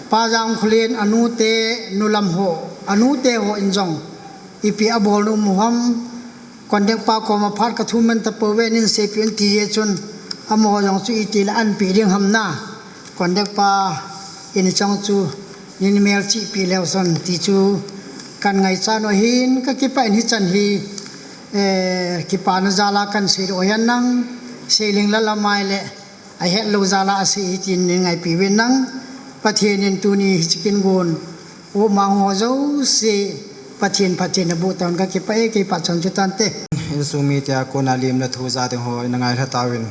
Pa Jangkholen, anute, nulam ho, anute ho in jong ipi abol nom u ham. Conductor pa koma phat ka thum man tapouve, nin seipeh un ti jeh chun, amaho jong chu iti le anpeh ding ham na. Conductor pa in chang chu, nin melchih peh leu son ti chu kan ngaichat u ahin, ka kipah in hichan hi, eh, kipana jal a kan seidoh u ahin nang, seiling la lamai le, ahet lou jal a asei hi tin nin ngaipi uvin nang, Pathen in tuni hiche kin gon, Upma hung ho jouse, Pathen phatthei naboh tauvin ka kipah e, kei pachan chu tante. Insung mite a kona lemna thu ja ding ho ina ngailha tauvin.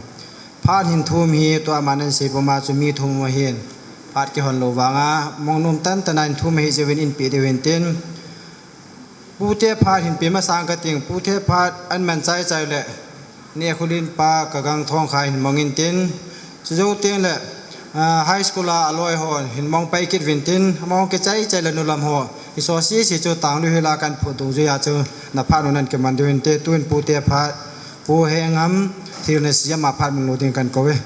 Phat hin thum hi tua man in sei puma chu mi thum ahin. Phat kihon lou vanga, mong nom tan tan a in thum ahi jeh uvin in pe diu hin tin. Pute phat hin pe masang ka ting, pute phat an man chai chai le. Nekholen pa Kagang Thongkha hin mong in tin, chujou teng le, ah, high school a aloi ho hin mong pai kit uvin tin, among kichai chai le nulam ho, iso sisi chu tanglu hila kan phut dungjui a chu, na phat u nan kiman diu hinte, tun pute phat, Pu Hengam, thil na siam a phat mun lou ding kan kou e.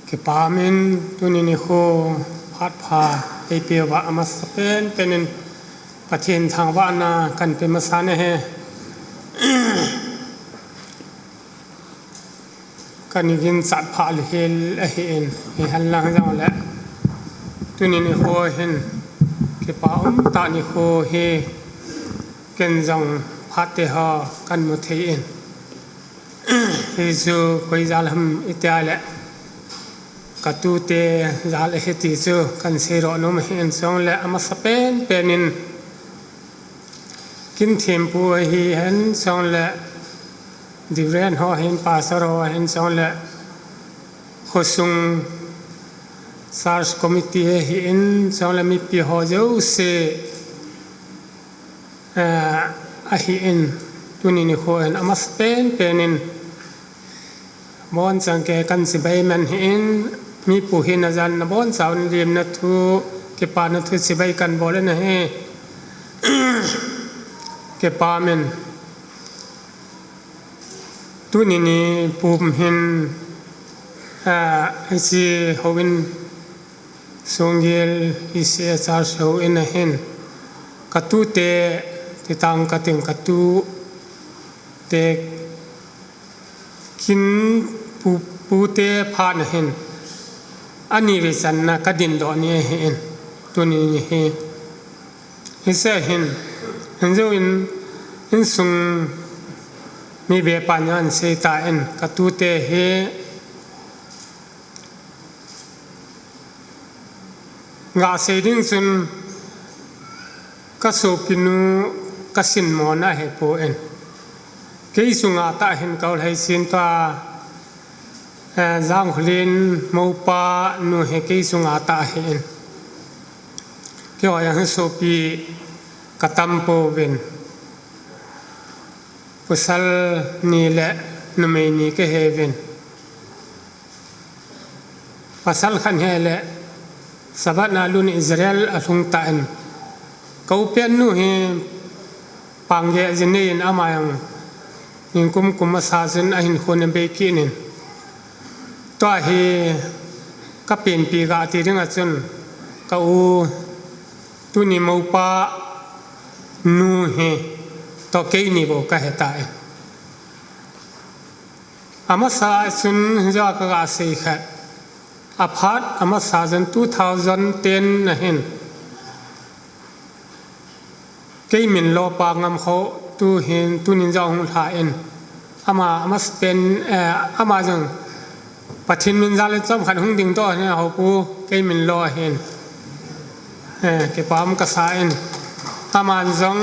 Kipah min tuni nikho phat pha eipeh uva amasapen pen in Pathen thangvahna kan pe masa nahi. Ka ni ginchat pha lheh ahin, hihen lang jong le. Tuni nikho hin kipah umtah nikho hi ken jong phat te ho kan mu thei in. Hichu koi jal ham iti le. Ka tute jal ahi ti chu kan seidoh nom ahin, chule amasapen pen in kin thempu ahi hen, chule Reverend ho ahin, Pastor ho ahin, chule khosung church committee ahin, chule mipi ho jouse eh, ahin, tuni nikho hin amasapen pen in, boncha kei kan chibai man ahin, mi pu hina jan na boncha un lemna thu, kipana thu chibai kan bol in ahi, kipah min. Tuni ni pum hin, eh, hiche houin Sunggel E C A Church houin ahin, ka tute, ti tang ka ting, ka tute kin pu, pute phat ahin, ani ve channa ka dindoh ni ahin, tuni ni hi. Hiche hin, hin jou in, insung mi be pa nyan sei ta in, ka tute hi, Nga sei ding chun ka sopinu ka sinmona ahipoi. Kei sunga tah hin ka u Lhaisin tua, eh, Jangkholen moupa nu hi kei sunga tah ahin. Keiho jong hi sopi ka tam pouvin. Pasal ni le numei ni ka hiuvin. Pasal khat hi le Sabbath na lhun Israel a lhung tan. Ka u pen nu hi pang geh jin nei in ama jong ningkum kum masa jin a hinkho na bei kit in. Tua hi ka penpi ga ti ding a chun ka u tuni moupa nu hi toh keini bou ka he tai. Amasa chun ja ka ga sei khat. Aphat amasa chun two thousand ten na hin. Kei min lo pa ngam kho tu hin tunin ja hung lha in. Ama, ama pen, eh, ama jong Pathen min jal in chom khat hung ding to hin ho pu kei min lo hin. Eh, kei pa am ka sa in. Ama jong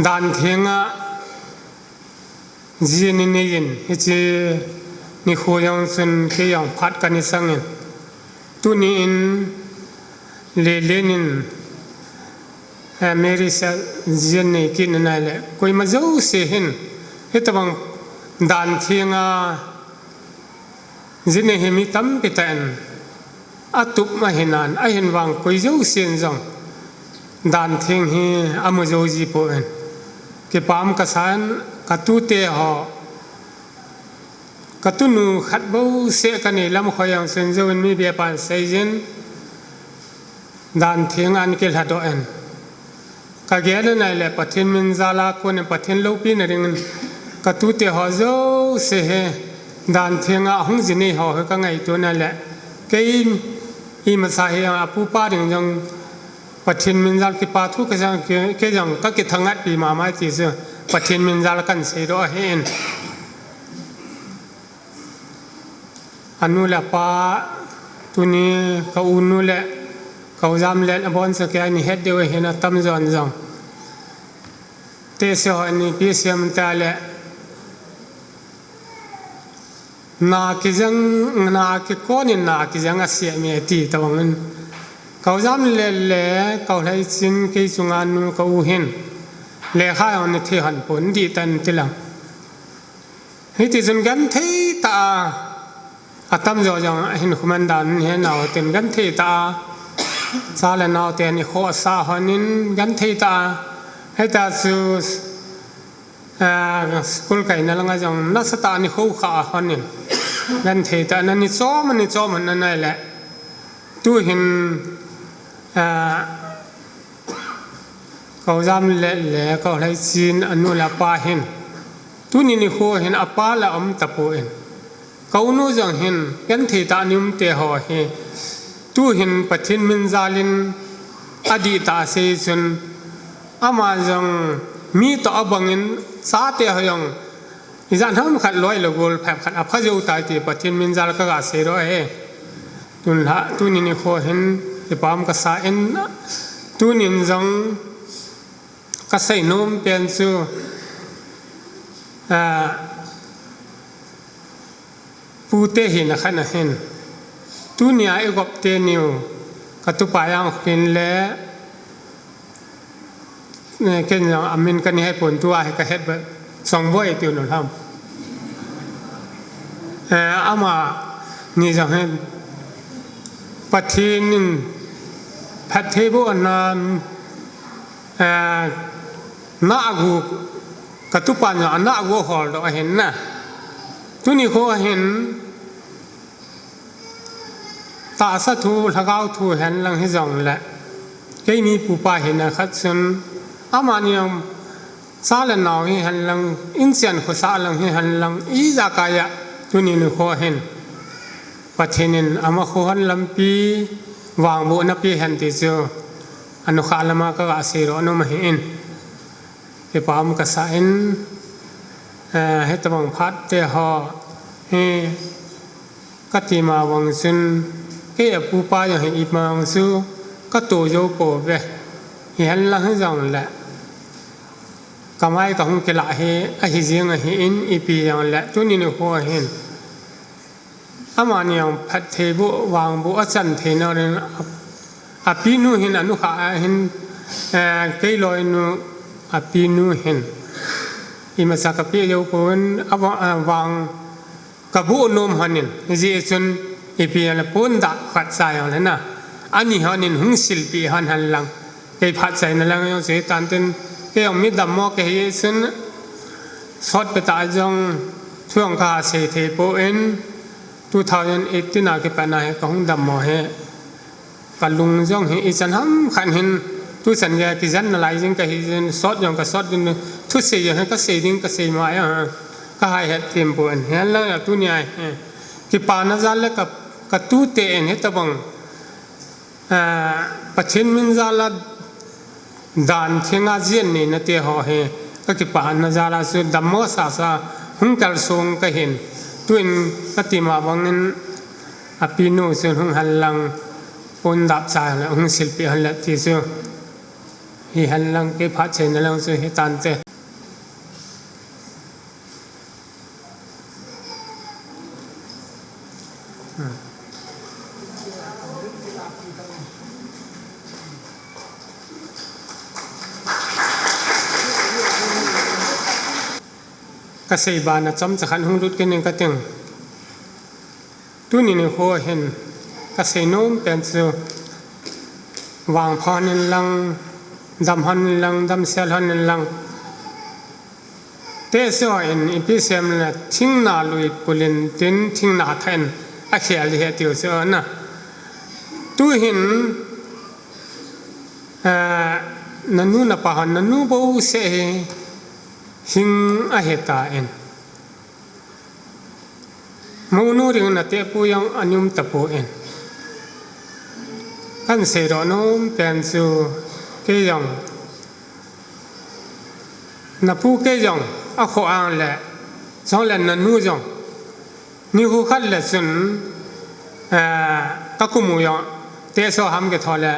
dan theng a Jin ni nei in, hiche nikho jong chun kei jong phat ka ni sang in. Tuni in le le nin, eh, Mary sa jin nei kit na nai le. Koima jouse hin, hitabang dan theng a, Jin nei hi mi tampi tah in atup ma hinan, ahin vang koi jousen jong dan theng hi amu jou ji poi. Kipah am ka sa in, Ka tute ho, ka tunu khat bou seh ka nei lam khoi ang sun zo in mi bia pan sei jin dan thing an kil ha do en. Ka gel nai le Pathin min jal a kon in Pathin lopi na ring in ka tute ho zo se he dan thing a hung jin nei ho he ka ngai tu na le kei i ma sa he ang a pu pa ring jong Pathin min jal kipa thu ka jang ke jang ka ki thangat pi ma mai ti chu Pathin min jal kan sei do a he in. Anu le apa tuni ka u nu le ka u jam le a bon sa ke ani het de he na tam jon jong. Te se ho ani pi siam ta le. Na ki jang na ki kon in na ki jang a siam e ti ta wang in. Ka u jam le le ka u lai chin kei chunga nu ka u hin. Le kha yong ni thi han pun di tan ti lang. Hiti chun gan thei ta a, a tam jo jong a hin khuman dan he nau ten gan thei ta a, cha le nau te ni kho sa hon in gan thei ta a, heta chu, a, school kai na langa jong na sa ta ni kho kha hon in gan thei ta na ni chom ni chom na nai le tu hin, a, Ka u jam le le ka u lai chin anu le apa hin. Tuni ni kho hin apa la um ta po in. Ka u nu jong hin, kan thei ta ni um te ho hi. Tu hin Pathin min jal in a di ta sei chun. Ama jong mi to a bang in cha te ho jong. I jan ham khat loi lo gol phep khat a pha jo tai ti Pathin min jal ka ga sei ro e. Tun la, tuni ni kho hin, i pam ka sa in, tunin jong ka sei nom pen chu, a, pu te hi na khan a hin. Tuni a i gop te niu, ka tu pa yang khin le, Eh, ken jong amin kani hai pon tua hi ka het ba Chongboi tiu nu ham. Eh, ama ni jong hin Pathin in phatthei boh na, eh, na agu ka tu pa jong na agu hol do ahin na. Tuni kho ahin Tahsa thu, lhagao thu hen lang hi jong le. Keini pupa hi na khat chun. Ama ni ang cha le nau hi hen lang, in chian khusa lang hi hen lang, i ja kaya, tuni ni kho hin. Pathin in ama kho han lampi, vang bu na pi hen ti chu. Anu kha lama ka ga sei ro nu ma hi in. Kipam ka sa in, eh, he tabang phat te ho, he, Ka ti ma vang chun, kei a pupa jong hi i mang chu, ka to jo po ve. Hi hen lang hi jong le. Ka mai ka hung kila hi, a hi jing a hi in, i pi jong le, tuni ni kho hin. Ama ni ang phatthei bu, vang bu, a chan thei na rin, a, a pi nu hin, a nu kha a hin, eh, kei loi nu, a pi nu hin. I ma sa ka pi jo po in, a va-, a vang, Ka bu nom hanin, ji chun ipi le pun da khat sa jong le na. Ani hanin hung silpi han han lang. Kei phat sai na lang jong sei tan tin, kei jong mi dam mo kei hi chun sot pe ta jong thuang ka sei thei po in two thousand eighteen a kipat na hi ka hung dam mo hi. Ka lung jong hi i chan ham khan hin tu chan ge kijan na lai jing ka hi jin sot jong ka sot din thu sei jong hi ka sei ding ka sei ma ya ka hai het tim po en hen la tu ni ai he. Kipa na jal le ka, ka tu te en he tabang, ah, Pathin min jal a dan thing a jin ni na te ho he. Ka kipa na jal a su dam mo sa sa hung kal sung ka hin tu in ka ti ma bang in A pi nu chun hung hal lang, pun dap cha le hung silpi hal le ti chu. Hi hal lang kei phat chei na lang chu hi tan te. Ka sei ba na chom cha khan hung lut ke ning ka ting. Tuni ni kho hin ka sei nom pen chu vang phan in lang, dam han in lang, dam sel han in lang. Teso in ipi sem le thingna lui pulin tin thingna tha in akhel ding ahi tiu chu na. Tuhin, eh, nanu napa hon nanu bouseh hi hing ahi tan. Mounu ding nate pu jong ana um tapon. Kan seidoh nom pen chu kei jong, napu kei jong, akhoh ang le, jong le nanu jong, nikho khat le chun, eh, kakum u jong, teso ham kitho le,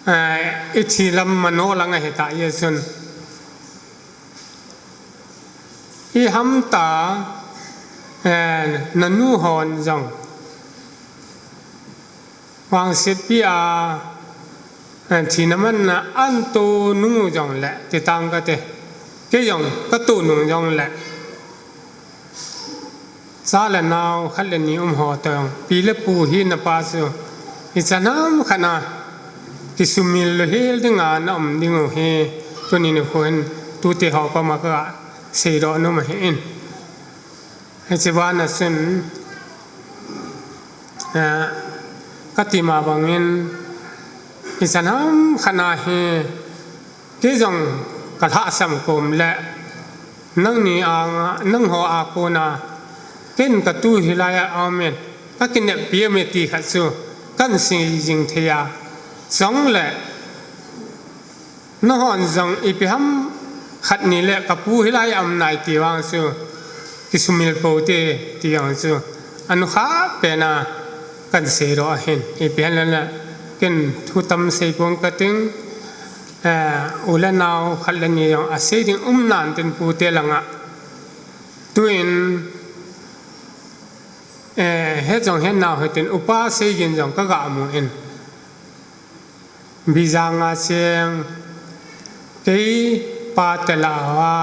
eh, ithi lam mano lang ahi ta jeh chun. Iham ta, eh, nanu hon jong. Vangsetpi a, eh, thina manna ahin to nung u jong le, ti tang kate. Kei jong kato nung jong le. Cha le nao khat le ni um ho toh jong, pi le pu hina pa chu, ichan ham khat a kisumil louhel dinga na um ding u hi, tuni nikho hin tute ho koma kaseidoh nom ahin. Hiche bana chun, eh, kati ma bangin, ichan ham khat a hi, kei jong kalhahsam kom le, nangni a, nangho a kona, ken katu hilai a aum in, kakineppi aum e ti khat chu, kahin sei jing thei a, chule, nahon jong ipi ham khat ni le kapu hilai a um nai ti vang chu, kisumil pou te ti vang chu, anukhah pen a kahin seidoh ahin, ipi ham le le, ken thu tam sei pong kating, eh, u le nao khat le ni jong asei ding um nan tin pute langa. Tuin, eh, het jong het nau hitin upa Seijin jong kaga mu in. Bijang a cheng, kei pa te lah a,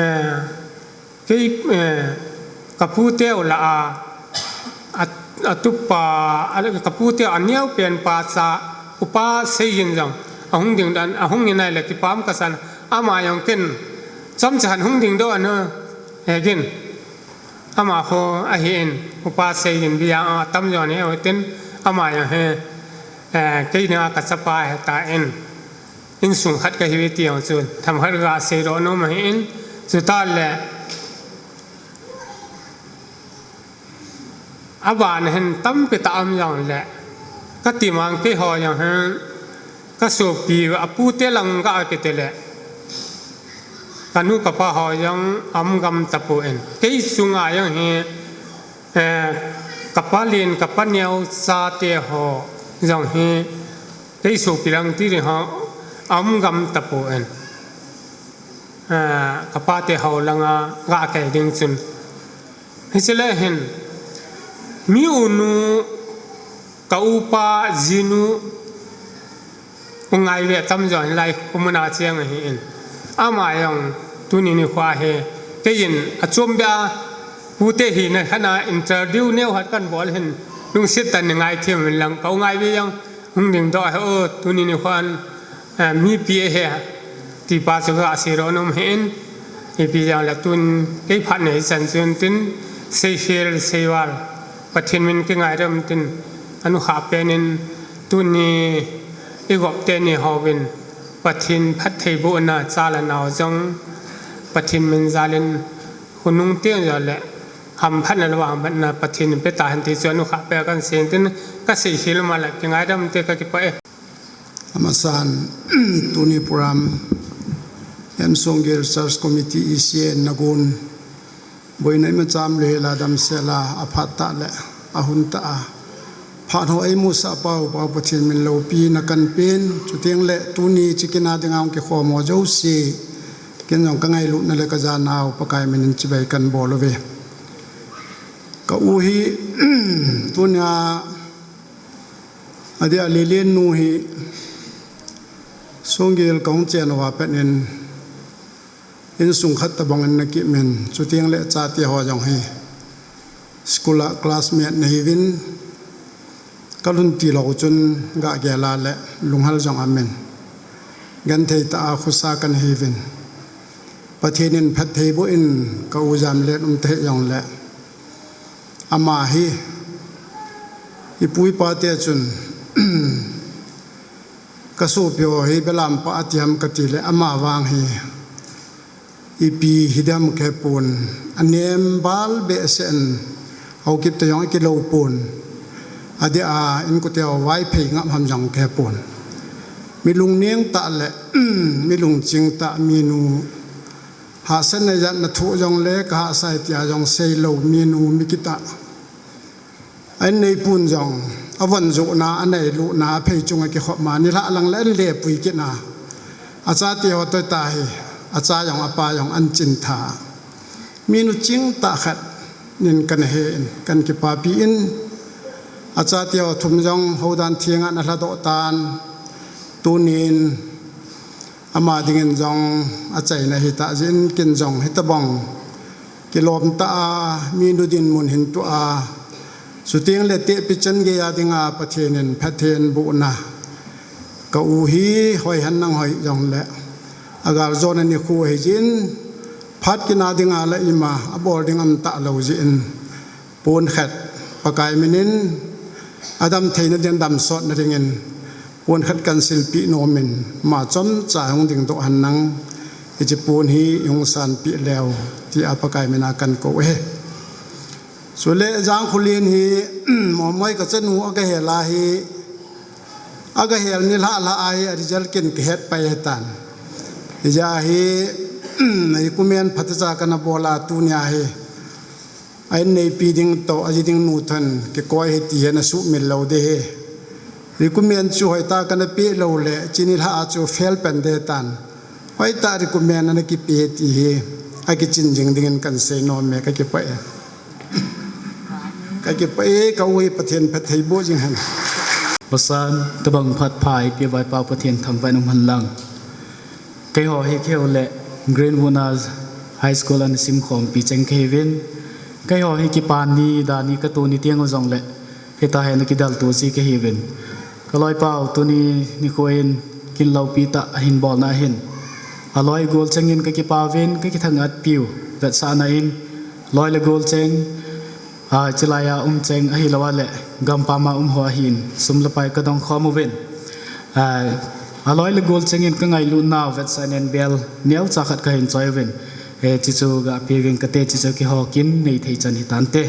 eh, kei, eh, kapu te u lah a, a, atupa, a, kapu te u aneo pen pa cha, upa Seijin jong, ahung ding dan, ahung in ahile kipah kasan, ama jong ken, chomcha khat hung ding doh ahi, eh, gin. Ama kho ahin, upa Seijin Bijang a tam jo ni, o tin, ama jong hi, eh, kei dinga kachapa ahi tan, insung khat kahiuve ti jong chu, themkhat kaseidoh nom ahin, chuta le, aban hin tampi tah um jong le, kati mang keiho jong hin, kasopi, apu te lang ga kiti le, kanu kapa ho jong aum gam tapon. Kei sunga jong hi, eh, kapa len, kapa neo chate ho jong hi, kei sopi lang ti ding ho aum gam tapon. Eh, kapa te ho langa ga kei ding chun. Hiche le hin, mi unu, ka upa jinu, u ngai ve tam jo hin lai khomuna cheng ahin. Ama jong tuni nikho hi, keiyin achom beh a, pute hina khat a interview neo khat kahin bol hin, lungset tah in nei ngaithem uvin lang, ka u ngai ve jong, hung ding doh ahi o, tuni nikho hin, eh, mipi ahi, ti pa chu kaseidoh nom ahin, ipi jong le tun, kei phat nei chan chun tin, seikhel, seival, Pathen min kingaidam tin, anukhah pen in, tuni, igop teni hovin, Pathen phattheibohna, cha le nao jong, Pathen min jal in, khonung teng jong le, hamphatna le vangphatna Pathen in pe tahen ti chu anukhah pen kahin sei tin, kaseikhel ma le, kingaidam te kakipah e. Amasan, tuni program, M Songgel Church Committee E C A in nagon, boina imacha umlou hel a damsel a, aphat tah le, ahun tah a, phat ho eimusah pau, Pau Pathen min loupina kahin pen, chuteng le, tuni hiche kin a dinga hung kikhom ho jouse, ken jong kangailutna le kajanau, Pakai min in chibai kahin bol uve. Ka u hi, tunia, adeh a Lelen nu hi, Songgel kahung chen uva pat in, insung khat tobang in ana kimin, chuteng le chate ho jong hi, school a classmate ana hiuvin, kalhun tilou chun gah gel a le lunghel jong aumin, genthei tah a khosa kana hiuvin. Pathen in phattheiboh in ka u Jamlen um tahih jongle, ama hi ipu ipa te chun ka sopi ho hi belam pa ati ham kati le, ama vang hi ipi hi dem khe pon, anem val behseh in Haokip te jong akilou pon, adeh a inkote ho Vaiphei ngap ham jong khe pon. Mi lungneng tah le mi lungching tah, minu hahsatna jat na thoh jongle ka hahsa e tia jong seilou, minu mi kitah. A in neipun jong, avon johna, anei lutna, aphei chunga kikhopma, nilhah lang le an lepui kitna. Achate ho toh tahi, acha jong, apa jong, an chintha. Minu chingtah khat nin kana he in, kan kipapi in, achate ho thum jong houdan thenga ana lhadoh tan, tunin, ama dingin jong achaina hitah jeh in kin jong hitobang kilom tah a, minu dinmun hin toh a, chuteng le tehpi chan geiya dinga Pathen in phatthei bohna, ka u hi hoi hen nang hoi jongle, agal jona nikho ahi jeh in, phat kit na dinga la ima abol ding um talou jeh in, pon khat Pakai min in adam theina ding, damsotna dingin pon khat kan silpeh nom in, ama chomcha hung dingdoh hen nang, hiche pon hi hung sanpeh leu, tia Pakai min a kan kou e. Chule Jangkholen hi, Momoi ka chanu aga hel a hi, aga hel nilhah lhah a hi, a result kin kahet pai hitan. Hijeh a hi, recommend phatecha kana bol a tunia hi, a in neipi ding toh, aji ding nu toh kikoi hi ti hi ana suhmil lou ding ahi. Recommend chu hoitah kana peh lou le, hiche nilhah a chu fail pen ding tan. Hoitah recommend ana kipeh ti hi, akichin jing dingin kan sei nom e, ka kipah e. Ka kipah e, ka u hi Pathen phatthei boh jing hen. Pasal, tobang phat pha eipeh uva Pa Pathen thangvah in um hen lang. Keiho hi keiho le Greenwood a High School ana simkhompi cheng kahiuvin. Keiho hi kipa ni dan hi katoh ni teng u jongle, hitah hi ana kidalto ji kahiuvin. Ka loipau tuni nikho in kin loupi tah ahin bolna ahin, aloi gol chengin ka kipauvin, ka kithang-at piu vetsahna in, loi le gol cheng, a, chilai a um cheng ahilou a le, gampam a um ho ahin, sum le pai ka dong khom uvin. A, aloi le gol chengin ka ngailut nau vetsahna in bel neocha khat kahin choi uvin. E, chuchu ga pe uvin kate, chuchu keiho kin nei thei chan hitante.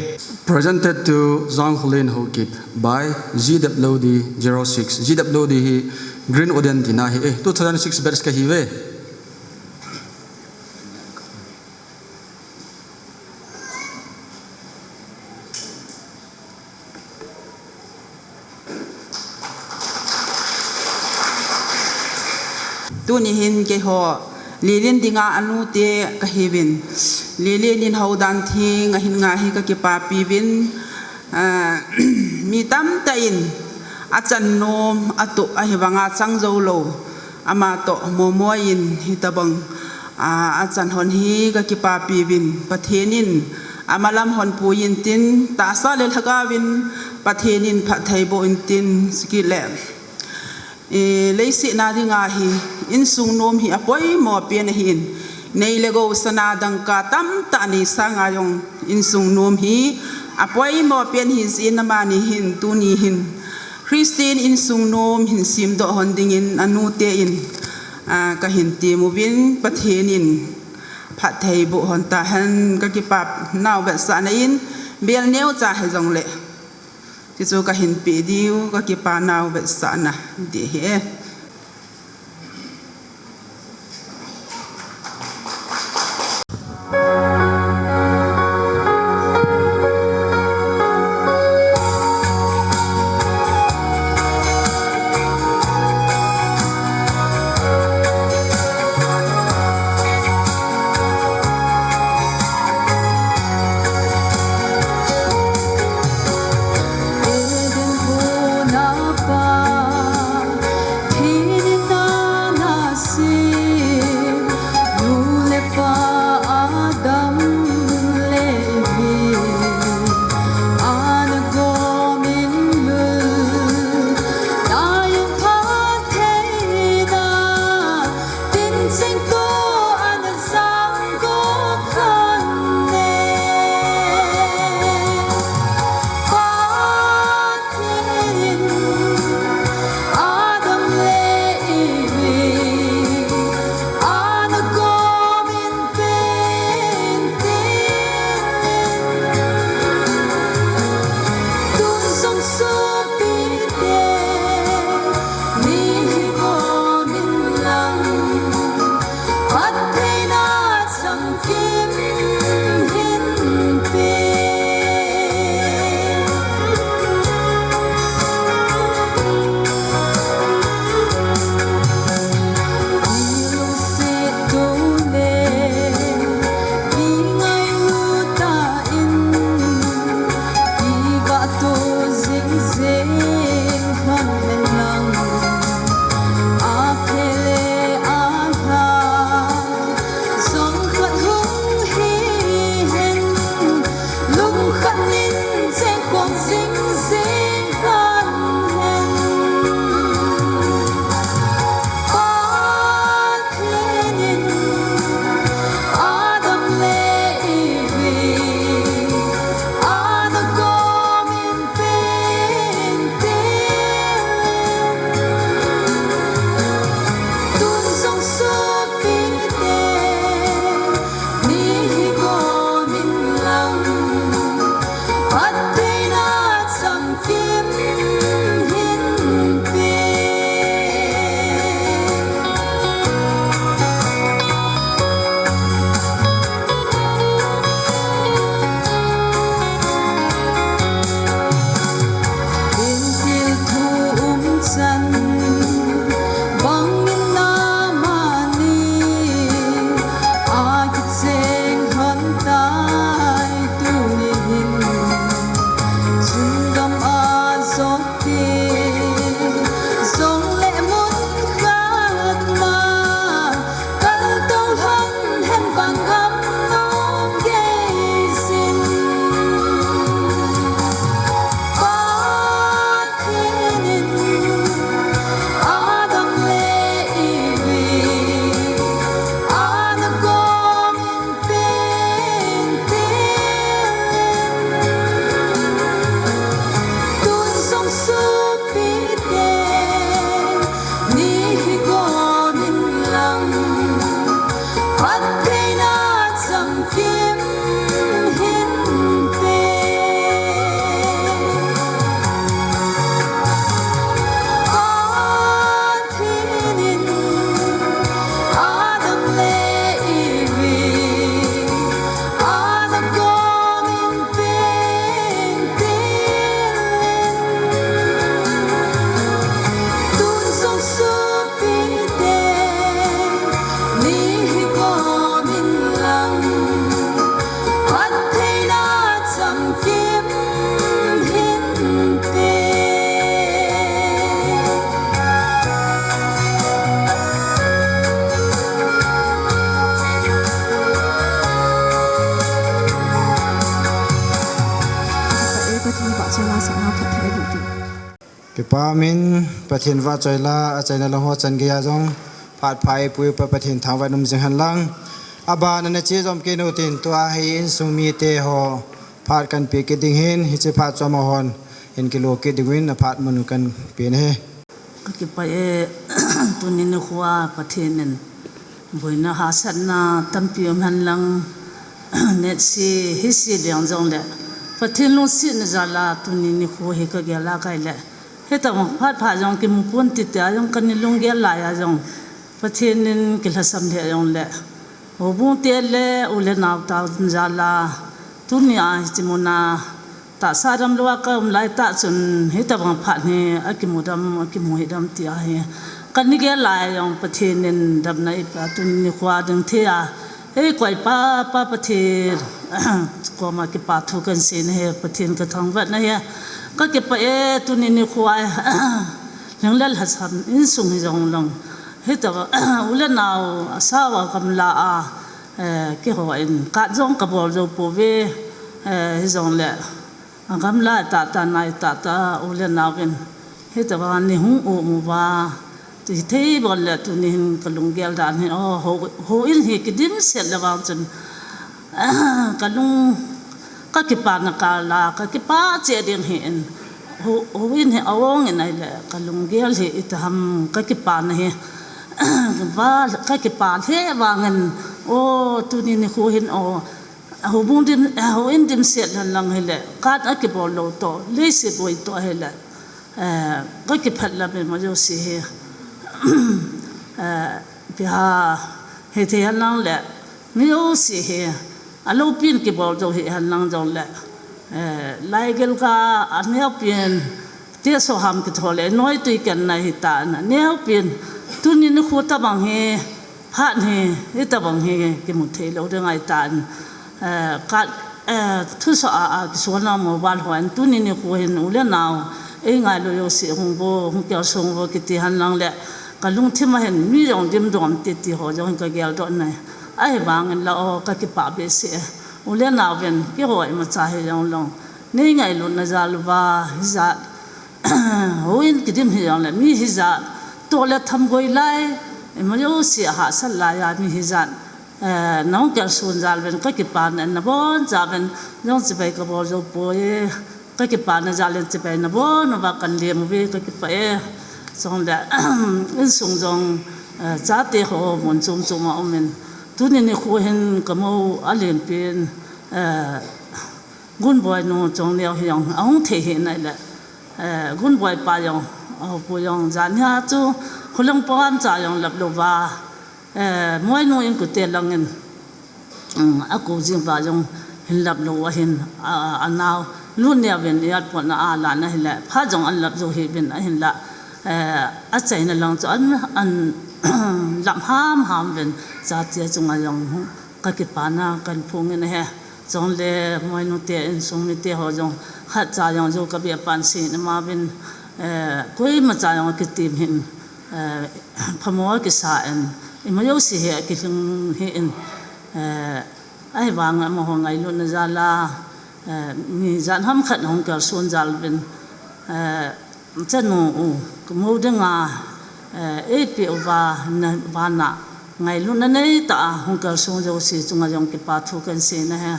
Presented to Jangkholen Haokip by G W D zero six. G W D hi Greenwood tina ahi e, two thousand six batch kahiuve. Tuni hin keiho Lelen dinga anu te kahiuvin. Lelen in houdan theng ahin ngah hi ka kipapi uvin. Ah, mi tamtah in achan nom atoh ahi vanga chang jou lou. Ama toh Momoi in hitobang, ah, achan hon hi ka kipapi uvin. Pathen in amalam hon pui intin, tahsa le lhagao in Pathen in phatthei boh intin, chukit le, eh, leiset a dinga hi insung nom hi apoimo pen ahin. Nei le gou, sana dangka tamtah nei sanga jong insung nom hi apoimo pen ahi jeh in amani hin tuni hin Christian insung nom hin semdoh hon dingin anu te in, ah, kahin tem uvin, Pathen in phatthei boh hon tahen, ka kipa nau vetsahna in bel neocha hijongle, chuchu kahin pe diu, ka kipa nau vetsahna ding ahi. Kipa min Pathen vahchoi la, achaina lang ho chan geiya jong phat pha eipui pa Pathen thangvah in um jing hen lang. Abana nache jom kit utin, tua hi insung mite ho phat kan pe kit ding ahin, hiche phat chu amahon hin kilo kit ding uvin aphat mun u kan pe ahi. Ka kipah e, tuni nikho a Pathen in boina hahsatna tampi um hen lang, netse hise leng jongle, Pathen lungsetna jal a tuni nikho hi ka gel a kai le, hitabang phat pha jong kimu pon ti tia jong ka ni lunggel lai a jong, Pathen in kilhasam lheh jongle, houbung te le u le nao te jal a, tuni a hiche mun a tahsa damlou a ka um lai tah chun, hitabang phat hi akimu dam, akimu hih dam ti ahi. Ka ni gel lai jong Pathen in damna eipeh a, tuni nikho a ding thei a eikoi pa, Pa Pathen koma kipa thu kan sei ahi, Pathen ka thangvah ahi. Ka kipah e, tuni nikho a leng le lhasam insung hi jong lang, hitabang u le nao asao a gamla a, eh, keiho in kat jong ka bol jou pouve, eh, hijongle, agamla tah tah, nai tah tah, u le nao in hitabang ni hung um uva, ti thei bol le tuni hin ka lunggel dan hi, o, hou, houin hi kidimset le vang chun, ka lung, ka kipana kal a, ka kipah cheh ding ahin, hou, houin hi a-ong in ahile, ka lunggel hi itiham, ka kipana hi, va, ka kipah lheh vangin, o, tuni nikho hin, o, houbung dim, houin dimset hen lang hile, kat akibol lou toh, leiset boi toh hile, eh, ka kiphat lam ima jouse hi, eh, ipi ham, hithei hen lang le, mi jouse hi, aloupin kibol jou hih hen lang jongle, eh, laigel ka aneopen, teso ham kitho le, noi tui kenna hitan, aneopen, tuni nikho tabang hi, phat hi, hitabang hi kimu thei lou ding ahitan, eh, ka, eh, thusoh a, a kisona mobile hon, tuni nikho hin u le nao, eingailu jouse hung vo, hung kei sung vo kiti hen lang le, ka lungthim a hin mi jong dimdom titi ho jong hin ka geldoh ahi. Ahivangin la o, ka kipah behseh e. U le nao ven, keiho imacha hi jong lang, nei ngailutna jal uva, hijat, houin kidim hi jongle, mi hijat, toh le tham goi lai, ima jouse hahsat lai a mi hijat, eh, nahung kalson jal uvin, ka kipana naboncha uvin, jong chibai ka bol jou poi, ka kipana jal in chibai nabon uva kan lem uve, ka kipah e, jongle, insung jong, eh, chate ho mun chom chom a um in, tuni nikho hin ka mou alenpen, eh, Gunboi nu Chongneo hi jong ahung thei hih in ahile, eh, Gunboi pa jong, ahupu jong, jan hi a chu, khulang pangam cha jong lap lou va, eh, Moinu in kute lang in, um, akou jing va jong hin lap lou ahin, a, a, anao, Luneo vin airport na alan ahile, phat jong an lap jou hih uvin ahinla, eh, achaina lang chu an, an lap ham ham uvin, chate chunga jong, ka kipana kan phong in ahi. Jongle Moinu te insung mite ho jong khat cha jong jou ka bia pan si na ma vin, eh, koima cha jong kitim hin, eh, phamo kisa in, ima jouse hi kilhing hih in, eh, ahivang amaho ngailutna jal a, eh, mi jan ham khat hung kalson jal uvin, eh, Chanu u, ka mou dinga, eh, eipeh uva, na, vana, ngailutna neitah a, hung kalsong jouse chunga jong kipa thu kan sei ahi.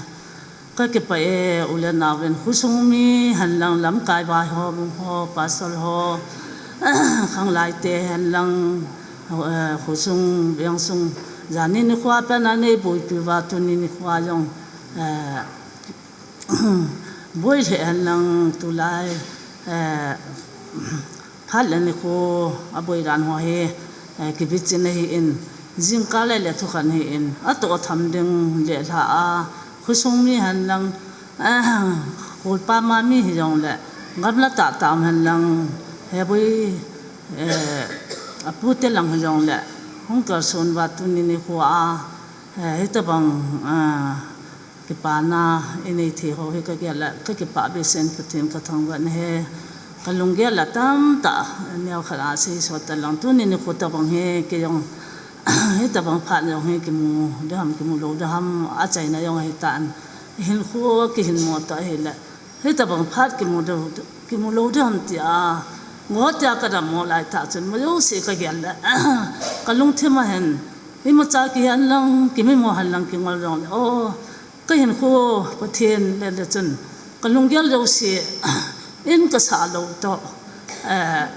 Ka kipah e, u le nao ven, khosung mi hen lang, lamkai vai ho, mong ho, pastor ho, khanglai te hen lang, eh, khosung, vengsung, jani nikho a pat a nei boipi uva, tuni nikho a jong, eh, boi lheh hen lang tulai, eh, phat le nikho a boi dan ho hi, eh, kibichin ahi in, jingkah le le thukhen ahi in, atoh tham ding le lha a, khosung mi hen lang, eh, kholpa ma mi hi jong le, gamla tah tah hen lang, he boi, eh, apu te lang hi jong le, hung kalson uva tuni nikho a, eh, hitabang, eh, kipana inei thei ho hi ka gel a, ka kipah behseh in Pathen ka thangvah ahi. Ka lunggel a tamtah, neo khat a sei sot ta lang, tuni nikho tabang hi kei jong, hitabang phat jong hi kimu ding ham, kimu lou ding ham, achaina jong ahi tan. Hinkho kihin mo ta ahile, hitabang phat kimu ding, kimu lou ding ham tia, Ngo tia ka dam mo lai ta chun, mo yo si ka gel le. Ka lungthim a hin, imacha kihen lang, kimimo hen lang kingol jong le. O, ka hinkho Pathen le le chun, ka lunggel jouse, in ka sa lo to. Eh,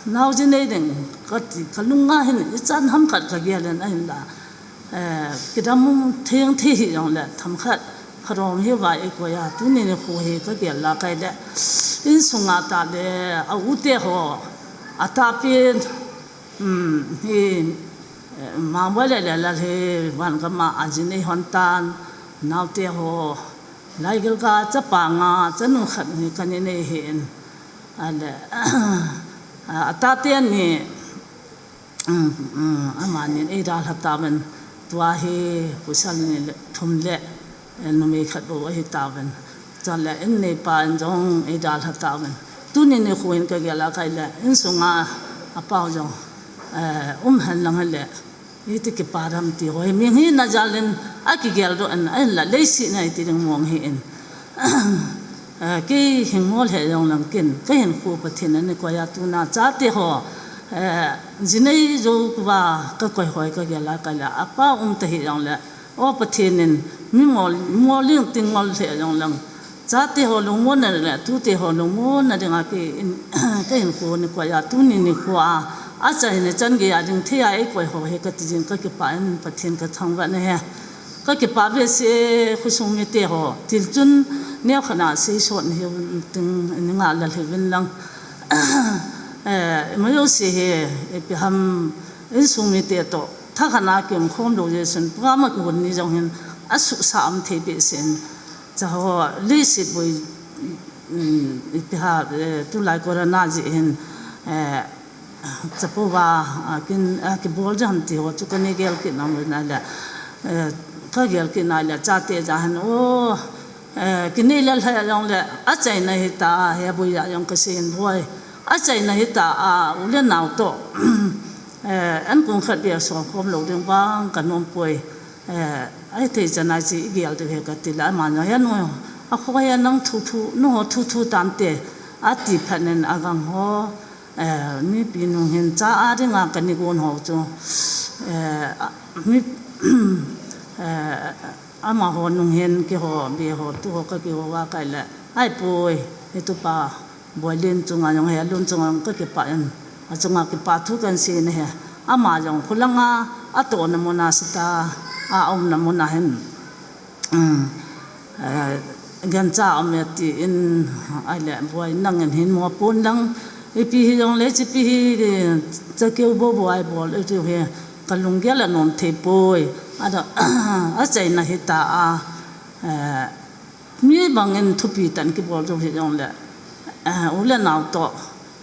nao ji nei ding, ka ti, ka lunga hin, ichan ham khat ka gel in ahin la. Eh, kidam theng thei hi jong le, themkhat, pharom hi vai i koi a, tuni nikho hi ka gel la kai le, insunga ta le, a u te ho, a ta pin, um, hi, eh, ma mo le le la hi, van ka ma a ji nei hon tan, nao te ho, lai gel ka cha pa nga, cha nu khat ni ka ni nei hin, a le, a ta te ni, Um, um, amanin ei dalha tauvin, tua hi pasal ni le, thum le, eh, numei khat bou ahi tauvin. Chule in neipa in jong ei dalha tauvin. Tuni nikho in ka gel a kai le, insunga a pau jong, eh, um hen lang le, iti kipa dam ti ho hi, mi hi na jal in a kigel doh in, ahin la leiset a iti ding mong hi in. Eh, kei hin ngol he jong lang kin, ka hinkho Pathen in a ni koi a tuna chate ho, eh, ji nei jou kuva ka koi hoi ka gel a kai le, a pa um ta hi jong le, o Pathen in mi ngol, ngol ling ting ngol he jong lang, chate ho lungmon na le, tute ho lungmon na ding a kei in, ka hinkho ni koi a, tuni nikho a, achaina chan gei a ding thei a ei koi ho hi ka ti jing ka kipa in Pathen ka thangvah na he. Ka kipa behseh, khosung mite ho, til chun neo khat na sei sot ni hiu ting, ni nga la hiuvin lang. Eh, mo yo si hi, ipi ham, insung mite to, tha khat na kium khom lou jeh chun, pa ma ki hun ni jong hin, a suksa um thei behseh in. Cha ho, leiset boi, um, ipi ha, eh, tulai corona jeh hin, eh, Chapo va, a, kin, a, kibol jam ti ho chu ka ni gel kit na mo na le, eh, ka gel kit na le, chate ja han, o, eh, ki nei le le jong le, achaina hi ta, he boi a jong ka sei in boi. Achaina hi ta, a, u le nao to, eh, an kong khat bia so khom lou ding vang ka nom poi. Eh, ahithei chan a chi i gel diu he ka ti le, aman jong, he nu, a kho he nang thu thu, nu ho thu thu tam te, a ti phat in a gang ho, eh, mipi nung hin cha a ding a ka ni gon ho chu, eh, a, mi, eh, amaho nung hin keiho, bia ho, tu ho ka kihou a kai le, ai poi, i tu pa, Boilin chunga jong he, Lun chunga jong ka kipah in, a chunga kipa thu kan sei na he. Ama jong khulang a, a tohna mun a sita, a umna mun a hin. Um, eh, gancha um e ti in, ai le, Boi nang in hin mo pon lang, ipi hi jong le, chipi hi, eh, chakeu bo bo ai bol, i tiu hi, ka lunggel a nom thei poi. A da, achaina hi ta a, eh, Mi bangin thupi tah in kibol jou hi jong le, eh, u le nao toh,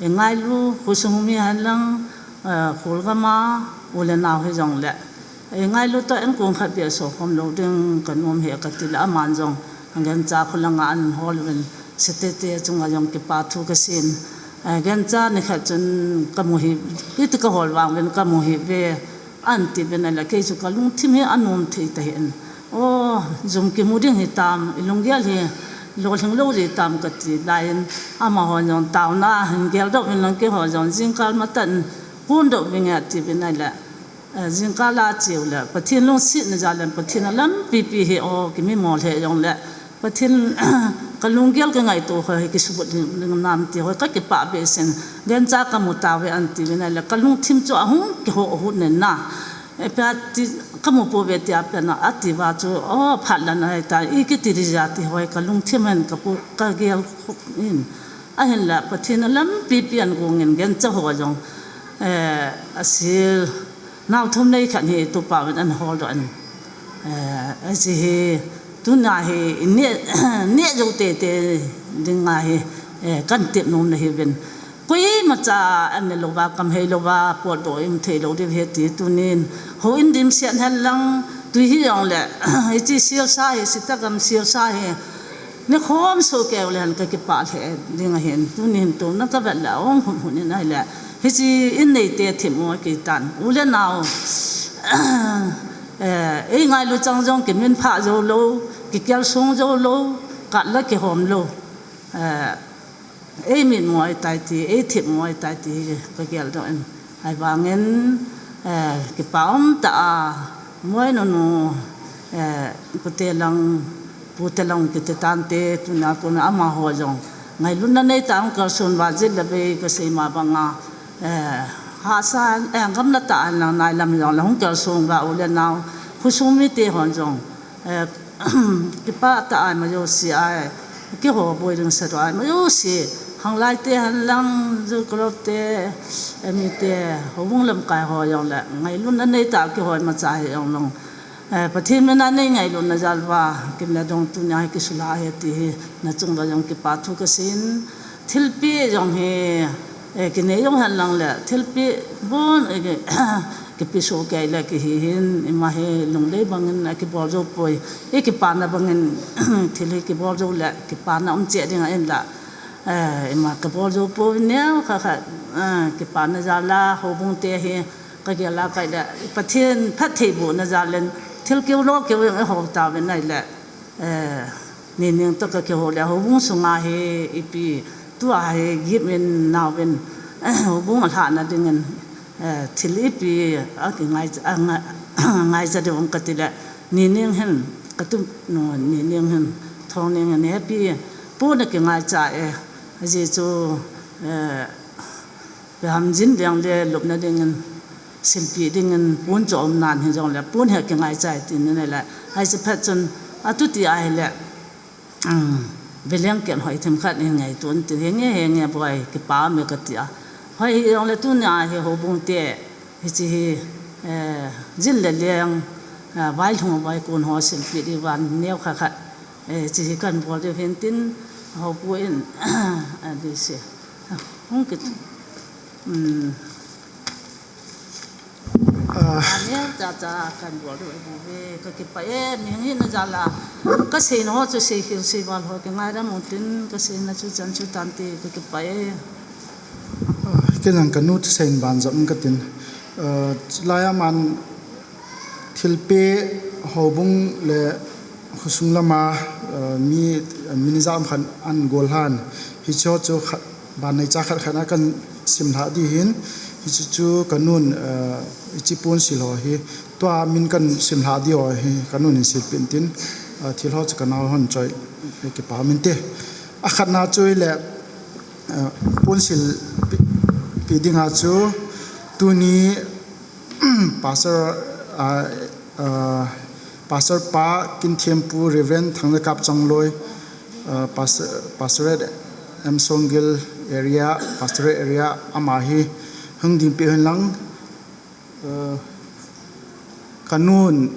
i ngailu, khosung mi hen lang, eh, khol gam a, u le nao hi jong le, i ngailu toh, in kong khat bia so khom lou ding ka nom hi ka ti le, aman jong, gancha khulang a an hol uvin, sitete chunga jong kipa thu ka sei in, eh, gancha ni khat chun ka mu hi, kiti ka hol vang uvin ka mu hi ve, An ti uvin a le, kei chu ka lungthim hi a nom thei ta hi in. O, jum kimu ding hi tam, i lunggel hi lolhing lou ding tam ka ti lai in, amaho jong taona hin gel doh uvin lang keiho jong jingkal matah in kun doh uvin nge ti uvin a le, eh, jingkal a cheu le, Pathen lungsetna jal in Pathen a lampi pi hi o, kimi mol he jong le, Pathen, ka lunggel ka ngaito ho hi kisubut ding, ding nam ti ho ka kipah behseh in, gancha ka mu tauve an ti uvin a le, ka lungthim chu ahung kiho ahut nen na. E pia ti, ka mu pouve tia pia na, a ti uva chu, o, phat la na ta, i kiti ding ja ti ho hi ka lungthim hen ka pu, ka gel in. Ahin la, Pathen a lampi pi an gong in gancha ho jong, eh, a sil, nao thum nei khat hi tu pa uvin an hol doh in. Eh, ahi hi, tuna hi, i neh, neh jou tete ding a hi, eh, kan tep nom na hi uvin. Koima cha an ne lou va, kam hei lou va, potdoh i um thei lou diu hi ti tunin. Houin dimset hen lang, tui hi jong le, hiche silsa hi, sita gam silsa hi, Ni khom soh keu le hen ka kipah lheh ding ahin, tuni hin tuna ka vet le, ong hun hun in ahi le. Hiche in neite thim u akitan. U le nao, eh, ei ngailu chang jong kimin phah jou lou, kikel sung jou lou, kat le kihom lou. Eh, ei mitmu ahitai ti, ei themmu ahitai ti hi kagel doh in. Ahivangin, eh, kipa umtah a, Moinonu, eh, kute lang, pute lang kiti tante, tuna kona amaho jong ngailutna neitah a hung kalson uva jeh le bei kasei ma banga, eh, hahsa, eh, gamla tah a lang nailam jong le hung kalson uva u le nao, khosung mite hon jong, eh, kipah tah a ima jouse a, kihoboi ding sah a ima jouse, khanglai te hen lang, Zurkhup te, eh, mite, houbung lamkai ho jong le ngailutna neitah a kihoi macha hi jong lang, eh, Pathen mina nei ngailutna jal uva, kin le dong tunia hi kisulha ahi ti hi nachung uva jong kipa thu kasei in, thilpeh jong hi, eh, kinei jong hen lang le, thilpeh bon, eh, kipe soh kei le kihi hin, ima hi lungdei bangin akibol jou poi, i kipana bangin, thil hi kibol jou le, kipana um cheh ding ahin la, eh, ima kibol jou poi neo kha kha, eh, kipana jal a, houbung te hi, kagel a kei le, Pathen phattheibohna jal in, thil keu lo keu jong ihou tauvin ahile, eh, Nining toh kakihou le, houbung sunga hi ipi, tua hi gim in, nao in, houbung alhahna dingin, eh, thil ipi, akingai, a ngai, ngaicha diu um kati le, Nining hin, katup nu, Nining hin, Thongning hin, hepi, pon akingaicha e, ajeh chu, eh, Ipi ham, jin leng le lupna dingin, silpeh dingin, pon chu aum nan hijong le, pon hi akingaicha e tin nile, hiche phat chun, atuti ahile, um, veleng ken hoi themkhat in ngaito in tin, henge, henge, boi, kipa ume kati a. Hoi hijong le tunia hi houbung te, hiche hi, eh, jin le leng, eh, vailhung vaikon ho silpeh diuva neo kha khat, eh, hiche hi kan bol diu hin tin, houbung in, eh, adise. Hung kit. Um, Ah. Aneo chacha kan bol diu ahi bouve, kakipah e, mihing hina jal a. Kaseina ho chu seikhel seival ho kingaidam un tin, kaseina chu chan chu tante, kakipah e. Ah, kei jong kanu thusei in banjom in katin. Ah, chulai a aman thilpeh houbung le khosung lama, ah, mi, mi nijat khat ahin gollhan. Hicheho chu khat, banneicha khat khat a kahin simlhah ding ahin, hiche chu kanun, eh, hiche ponsil ho hi, tua min kahin simlhah ding ho hi, kanun in silpeh in tin, eh, thil ho chu kanao hon choi, eh, kipa umin te. Akhatna chu ahile, eh, ponsil pe, pe dinga chu, tuni, Pastor, ah, ah, Pastor pa Kinthempu, Reverend Thangjakap Changloi, ah, Pastor, Pastorate M Songgel area, Pastorate area, ama hi hung dingpeh u hin lang, ah, kanun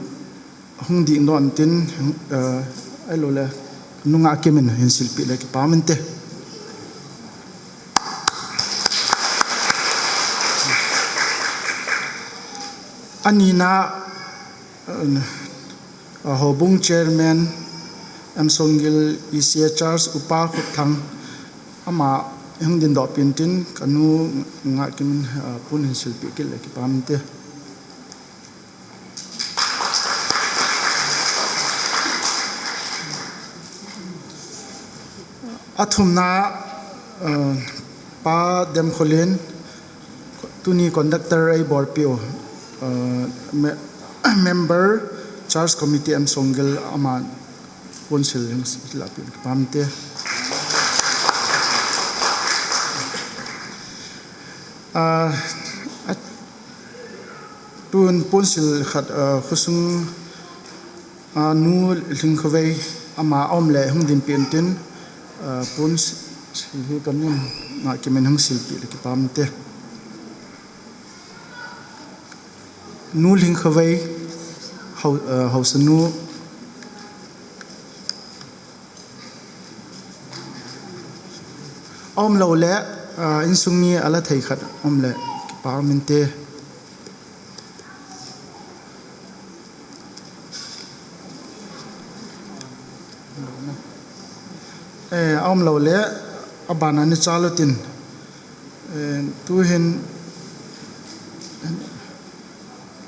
hung ding doh in tin, eh, ahilou le, Nu Ngahkim in hin silpeh le kipa umin te. Anina, eh, houbung chairman, M Songgel E C A Church, Upa Khupthang, ama hung ding doh peh in tin, kanu Ngahkim in, eh, pon hin silpeh kit le kipa umin te. Athumna, eh, Pa Demkholen, tuni conductor eibolpeh u, eh, me, member, church committee M Songgel, ama ponsil hin silpeh kit le kipa umin te. Ah, a, Tun ponsil khat, ah, khosung, ah, Nu Lhingkhovei ama aum le hung dingpeh in tin, ah, ponsil hi kanun Ngahkim in hung silpeh le kipa umin te. Nu Lhingkhovei, hau, ah, haosa nu. Aum lou le, ah, insung mi ala thei khat aum le, kipa umin te. Eh, aum lou le, abana ni chal u tin. Eh, tuhin,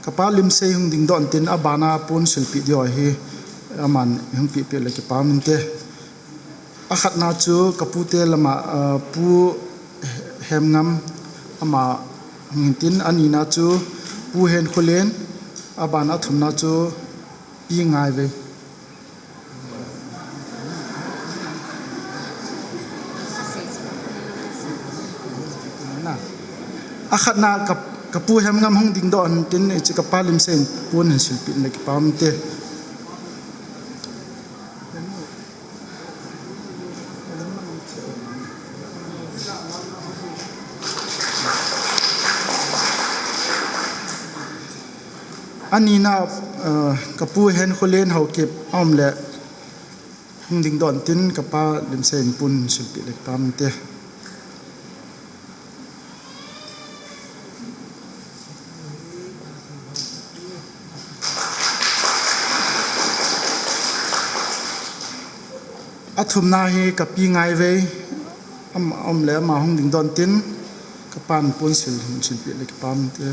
kapa Limsei hung ding doh in tin, abana ponsil peh ding ahi, aman hung pehpeh le kipa umin te. Akhatna chu kapute lama, ah, Pu Hemngam ama hung hintin, anina chu Pu Henkholen, abana athumna chu Pi Ngaivei. Akhatna ka, kapu Hemngam hung dingdoh hintin, hiche kapa Limsei in pon hin silpeh le kipah inte. Anina, eh, kapu Henkholen Haokip aum le hung dingdoh tin kapa Limsei in pon silpeh le kipah inte. Athumna hi kapi Ngaivei, am, aum le ama hung dingdoh tin, kapan pon sil, silpeh le kipah inte.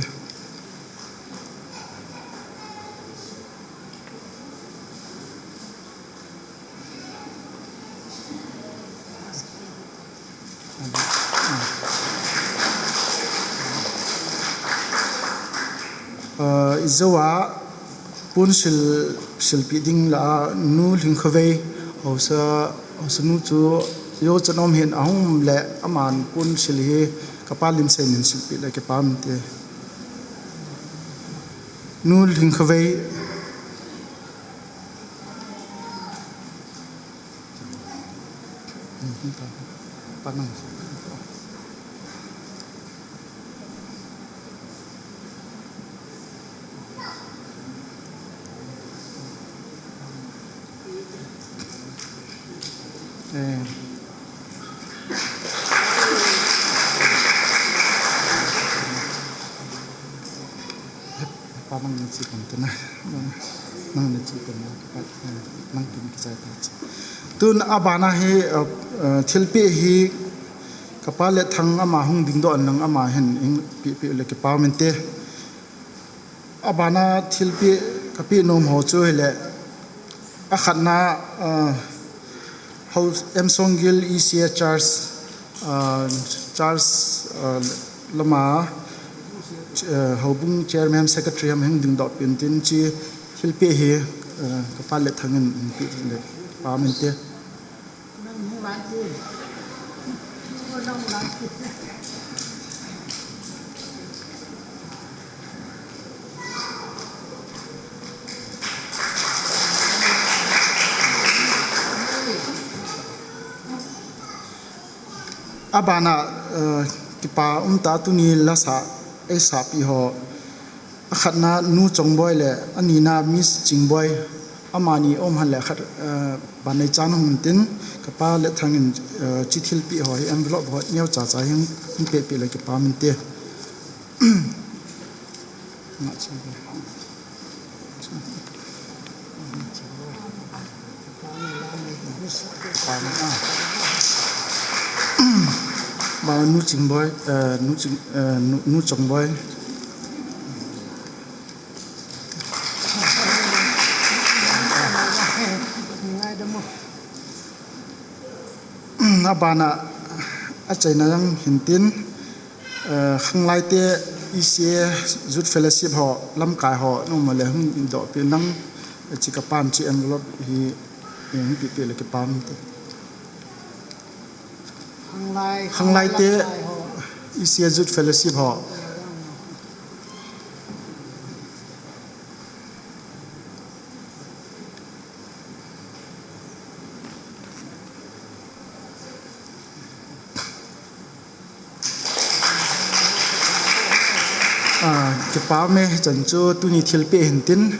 Ah, ijou a pon sil, silpeh ding lah a Nu Lhingkhovei, haosa, haosa nu chu ijou chan aum hin ahung le aman pon sil hi kapa Limsei in silpeh le kipah inte. Nu Lhingkhovei. Eh. Hepa nang na chi kon te na. Nang na chi kon na. Nang tin kichai ta chi. Tun abana hi, uh, uh, thilpeh hi kapa Lethang ama hung dingdoh nang ama hin hin peh peh le kipah inte. Abana thilpeh kapeh nom ho chu hile, akhatna, ah, hou M. Songgil E C A Church, ah, Church, ah, lama, ah, houbung chairman secretary ham hung dingdoh peh intin hiche thilpeh hi, ah, kapa Lethang in peh le kipah inte. Abana, eh, kipa umtah tuni lasa eisahpeh ho. Akhatna Nu Chongboi le anina Miss Chingboi, amani aum hon le khat, eh, ban neichan hung tin, kapa Lethang in, eh, hiche thilpeh ho hi envelope ho neocha cha hin, hin peh peh le kipah inte. Ba Nu Chingboi, eh, Nu Ching, eh, Nu, Nu Chongboi. Abana achaina jong hintin, eh, Khanglaite E C A Youth Fellowship ho, lamkai ho, noma le hung dohpeh nang, hiche kapan hiche envelope hi, eh, hung peh peh le kipah inte. Khanglaite E C A Youth Fellowship ho. Ah, kipah me, chan chu tuni thilpeh hintin,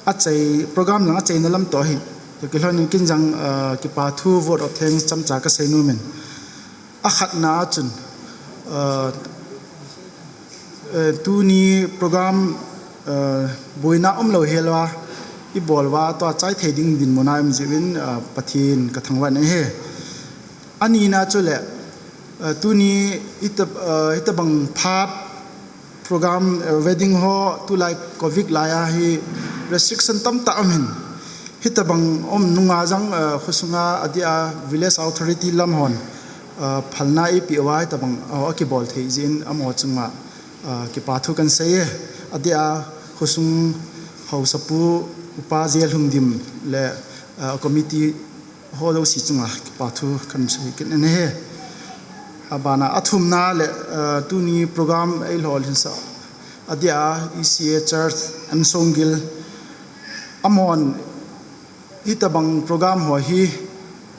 achai program jong achaina lam toh ahi. Toh kilhon in kin jong, ah, kipa thu vote of thanks chomcha kasei nom in. Akhatna a chun, ah, eh, tuni program, eh, boina umlou hel uva, ibol uva, tua chai thei ding dinmun a um jeh uvin, ah, Pathen kathangvah in ahi. Anina chule, eh, tuni hita, eh, hitabang phat program, eh, wedding ho tulai covid lai a hi restriction tamtah um in. Hitabang um nunga jong, ah, khosunga adia village authority lam hon, ah, phalna eipeh uva hitabang, ah, akibol thei jeh in amaho chunga, ah, kipathu kahin sei e. Adia khosung haosapu Upa J. Lhungdim le, ah, committee ho jouse chunga kipathu kahin sei kit in ahi. Abana athumna le, ah, tuni program eilolhinsah adia E C A Church M. Songgil amahon hitabang program ho hi,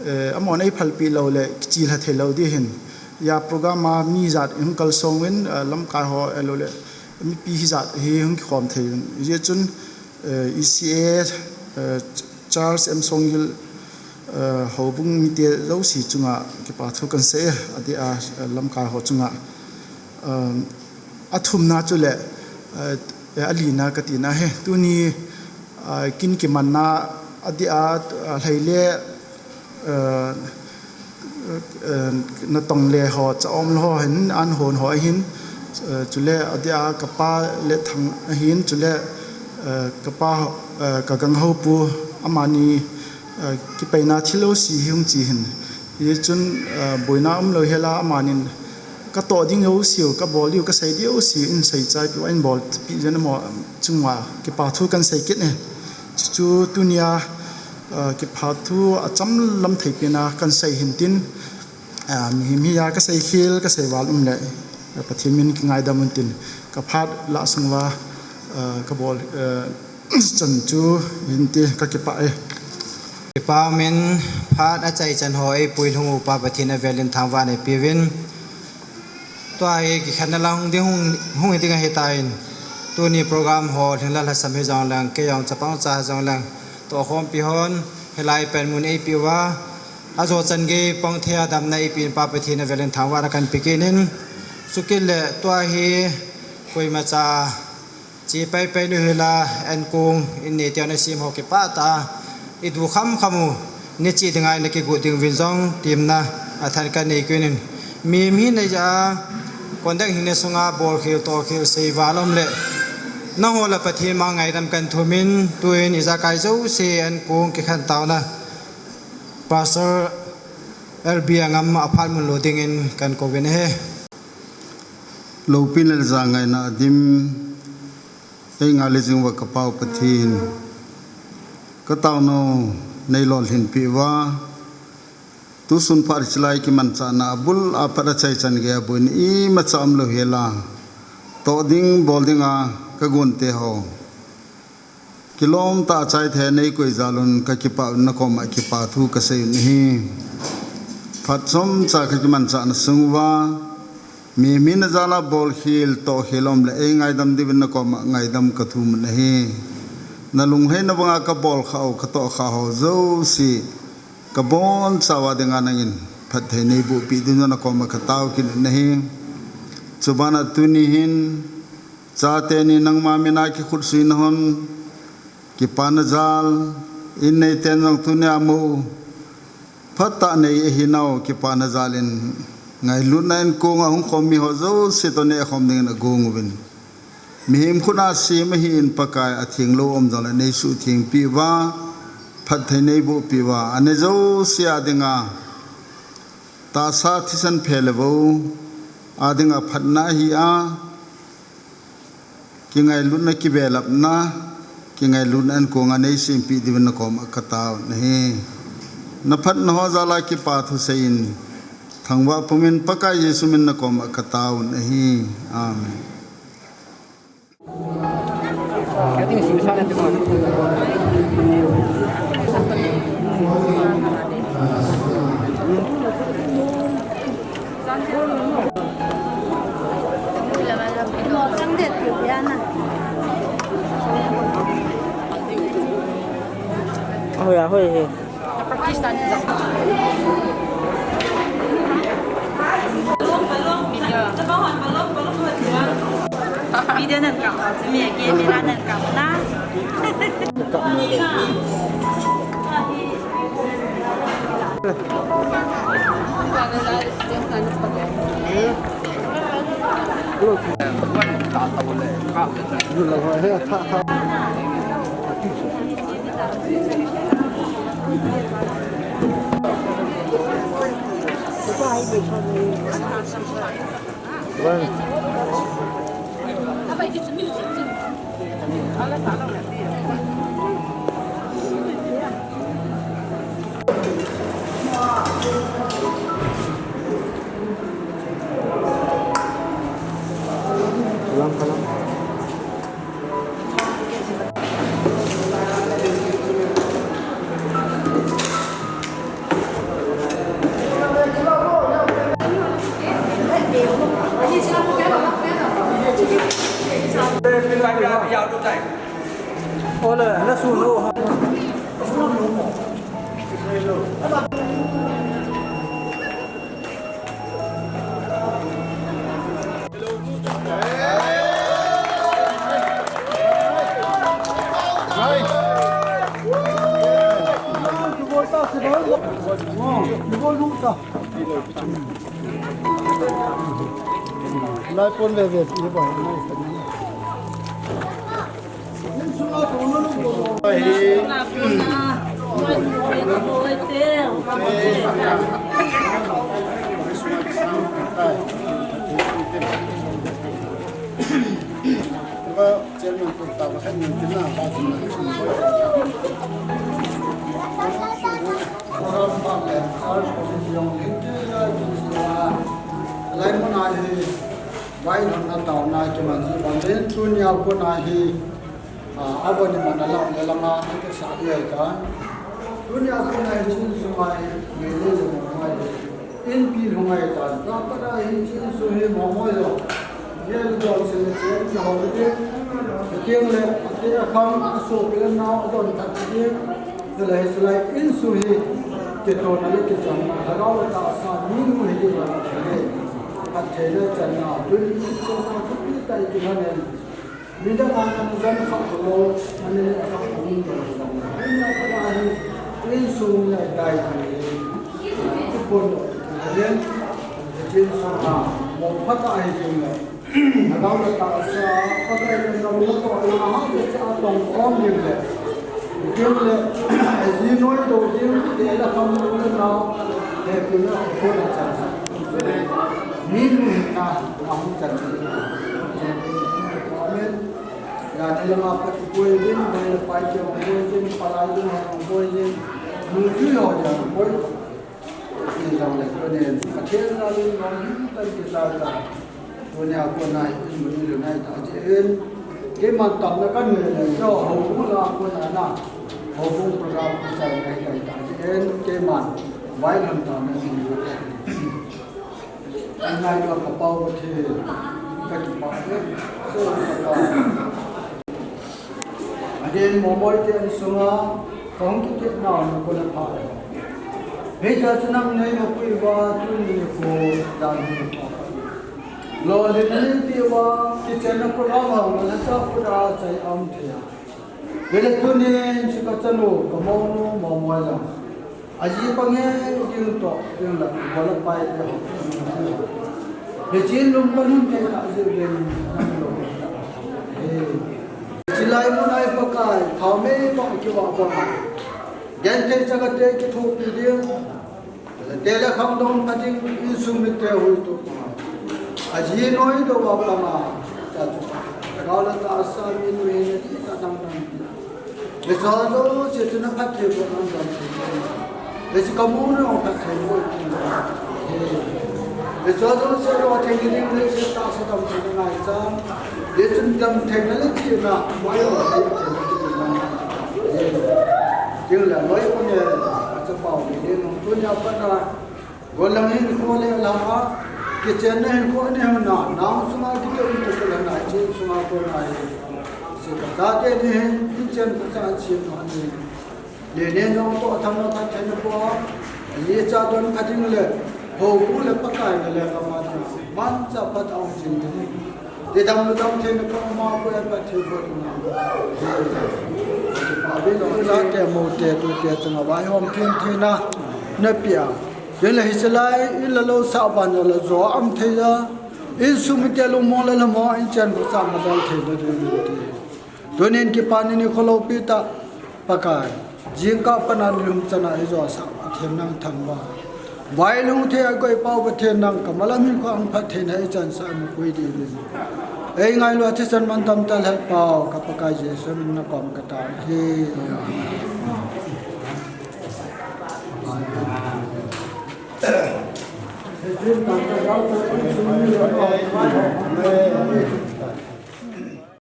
eh, amahon eiphalpeh lou le kichih lha thei lou ding ahin. Hia program a mi jat ihung kalsong uvin, eh, lamkai ho ahilouleh mipi hijat hi hung kikhom thei uvin. Hijeh chun, eh, E C A, eh, Church M. Songgil, eh, houbung mite jouse chunga kipathu kahin sei e, adia, eh, lamkai ho chunga. Eh, athumna chule, eh, alina katina ahi. Tuni, eh, kin kimanna adia, eh, lhai le, eh, eh, natong le ho, cha-um le ho hin, an hon ho ahin, eh, chule adia kapa Letthang ahin, chule, eh, kapa, eh, ka ganghou pu amani, eh, kipaina thil jouse hi hung che ahin. Hichun, eh, boina umlou hela amanin katoh ding jouseu, kabol diu, kasei diu jouseu, eihin seichaipeh uva, eihin bolpeh jeh in amaho chunga kipathu kahin sei kit e. Chuchu tunia, eh, kipathu achamlam thei pen a kahin sei ahin tin, eh, mihem hia kasei khel, kasei val um le, eh, Pathen min kingaidam un tin, kaphat lah sung uva, eh, kabol, eh, chan chu hinte, kakipah e. Kipa umin, phat achaichan ho eipui lhung upa Pathen avelin thangvahna eipeuvin. Tua hi kikhenna la hung ding hung, hung hi ding ahitan. Tuni program ho lhinglel lhasam hijongleng, kei jong chapang cha hijongleng, tohkhompi hon hilai panmun eipeh uva, ajo chan gei pang thei a damna eipeh in Pa Pathen avelin thangvahna kahin pe kit in. Chukit le tua hi koimacha che paipai lou hela, ankong in neiteu nasem ho kipah tah a, idu khamkham u, nache dinga nakigot ding uvin jong temna athan kahin nei kit in. Mihem hina jeh a, kondang hina sunga bolkhel tohkhel seival um le, nangho le Pathen manga ngaidam kahin thum in, tuin ijakai jouse ankong kikhen taona Pastor L B Angam aphat mun lo dingin kahin kouvin ahi. Loupina le jangaina adim, eingailui jing uva ka Pau Pathen, ka taonau neilolhinpeh uva, tusun phat hichelai kimanchahna abul a pat achaichan geiya boina imacha umlou hela, toh ding bol dinga ka gonte ho kilom tah a chaithei a neikoi jal un ka kipah un, na koma kipa thu ka sei un ahi. Phat chomcha ka kimanchahna sung uva, mihem hina jal a bolkhel tohkhel um le eingaidam diuvin na koma ngaidam ka thum un ahi. Na lunglhaina banga ka bolkhah u, ka tohkhah ho jouse ka bonchauva dinga nangin phatthei neiboh peh diuvin na koma ka tao kit un ahi. Chubana tuni hin, Chateni nangma mina kikhutsuina hon, kipana jal, in neiten jong tunia mo, phatah nei ahinau, kipana jal in, ngailutna in konga hung khom mi ho jouse toh neikhom dingin agong uvin. Mihem khut a sem ahin Pakai, atheng lou um jongle neisuhtheng peh uva, phatthei neiboh peh uva, anei jouse a dinga, tahsa thisan phe le vou a dinga phatna ahi a, kingailutna, kibelapna, kingailutna in konga neisempeh diuvin na koma ka tao un ahi. Na phatna ho jal a kipa thu seiyin, thangvah pumin Pakai Jesu min na koma ka tao un ahi. Amen. Hoi a, hoi he. Practice ta ni jong. Video nan kap, mi camera nan kap na. Lai pon ve ve, i ba. Lai mun a hi, vaihomna taona kiman ji bang in, tunia kona hi, a, abon iman alang le langa, ati sa hi ahitan. Tunia kona hi, chin sunga hi, mele le mo ngai hi, inpi lhung ahitan. Tua pat a hi, chin sung hi mo mo lo. Ye lo dong se le chen ki ho le, keng le, ate akhang, asopi le nao, adon tah le. Chule hiche lai insung hi, kitohna le kichamna, lhagao le tahsa, minu hi kitohna thei le, phattheina channa, tuni kichamna thupi tah i kilhonin, midang a ana jan kha lou, ana le kha lou, tunia kona hi, insung hi adai thei le, kipon lou, insung a, mo phat a hi ding le. Lhagao le tahsa, Pakai le nau le toh le, aha le cha tong khom ding le. Ding le, ji noi do ding, te le kham le nau, le pi le ko le chan. Minu hinna, ahung chan. Amen. Ya, te le ma pa tu koi ding, mai le pai ke ong koi ding, palai ding, ong koi ding. Mu tu yo ya, koi. Ti jong le tunin, Pathen jal in lom hing tan kijal ta. Tunia kona hi in mun in lunai ta jeh in. Keiman tamna kanei le, jo houbung la kona na. Houbung program kichai nai tai ta jeh in. Keiman, vailhun tamna kanei le. Ngai ka kapau Pathen, kakipah e. So, kapau. Adin momoi te insunga, kahung kikit nau na kona pha. Hei ta chu nang nei ma pui va, tuni ko dan hi pha. Lo le ni ti va, kichenna program ha, na cha ko da chai am thei a. Vele tunin chu kachanu, kamonu, momoi la. Aji pa nge ding toh, ding la, bola pai te ho. Hiche lum kanei kei ta ji ding, nang lo. Hilai mun a hi Pakai, thao mei toh kiva pa. Genthei chate kithopi ding. Te le khangdong pha ding, insung mite hui tu. Aji noi do va pa ma. Ta tu. Lhagao le tahsa minu hi na ti ta dang dang. Hiche jouse chu na phatthei boh nan dam thei. Hiche kamu na phatthei boh. Hiche jouse lo thei ding le hiche tahsa dam thei na ngai chan. Hiche chun dam thei na le chi na, mai lo thei thei na. Ding le loi ko ne, achapau ni ding, tunia pat na. Gollhang hinkho le la a, kichenna hinkho anei hon na, nang sunga kitoh in toh la na, chin sunga kona hi. Sukha tate ni hin, inchen kho cha chin no ni. Le ne nong toh tham na phatthei na po a, le cha don pha ding le, houbung le Pakai le le ka ma na, manchah phat a um jing ni. Ti dam lu dam thei na ko ma ko ya ka thei ko na. Ti pa ve lo cha te mo te tu te chunga vaihom thei thei na, na pia. Vele hiche lai, in le lou sah ban le jo am thei a. Insung mite lungmong le lhamon, inchen kho cha ma dal thei na ding ti. Tunin kipa ni ni kho loupi ta, Pakai. Jingkah pana nilhum chana eijosah Pathen nang thangvah. Vailhung thei a koi pau Pathen nang kamalam hinkho ahung phatthei na eichansah mapui diuvin. Eingailu a thisan mantam talhah pau ka Pakai Jesu min nakom katao ahi.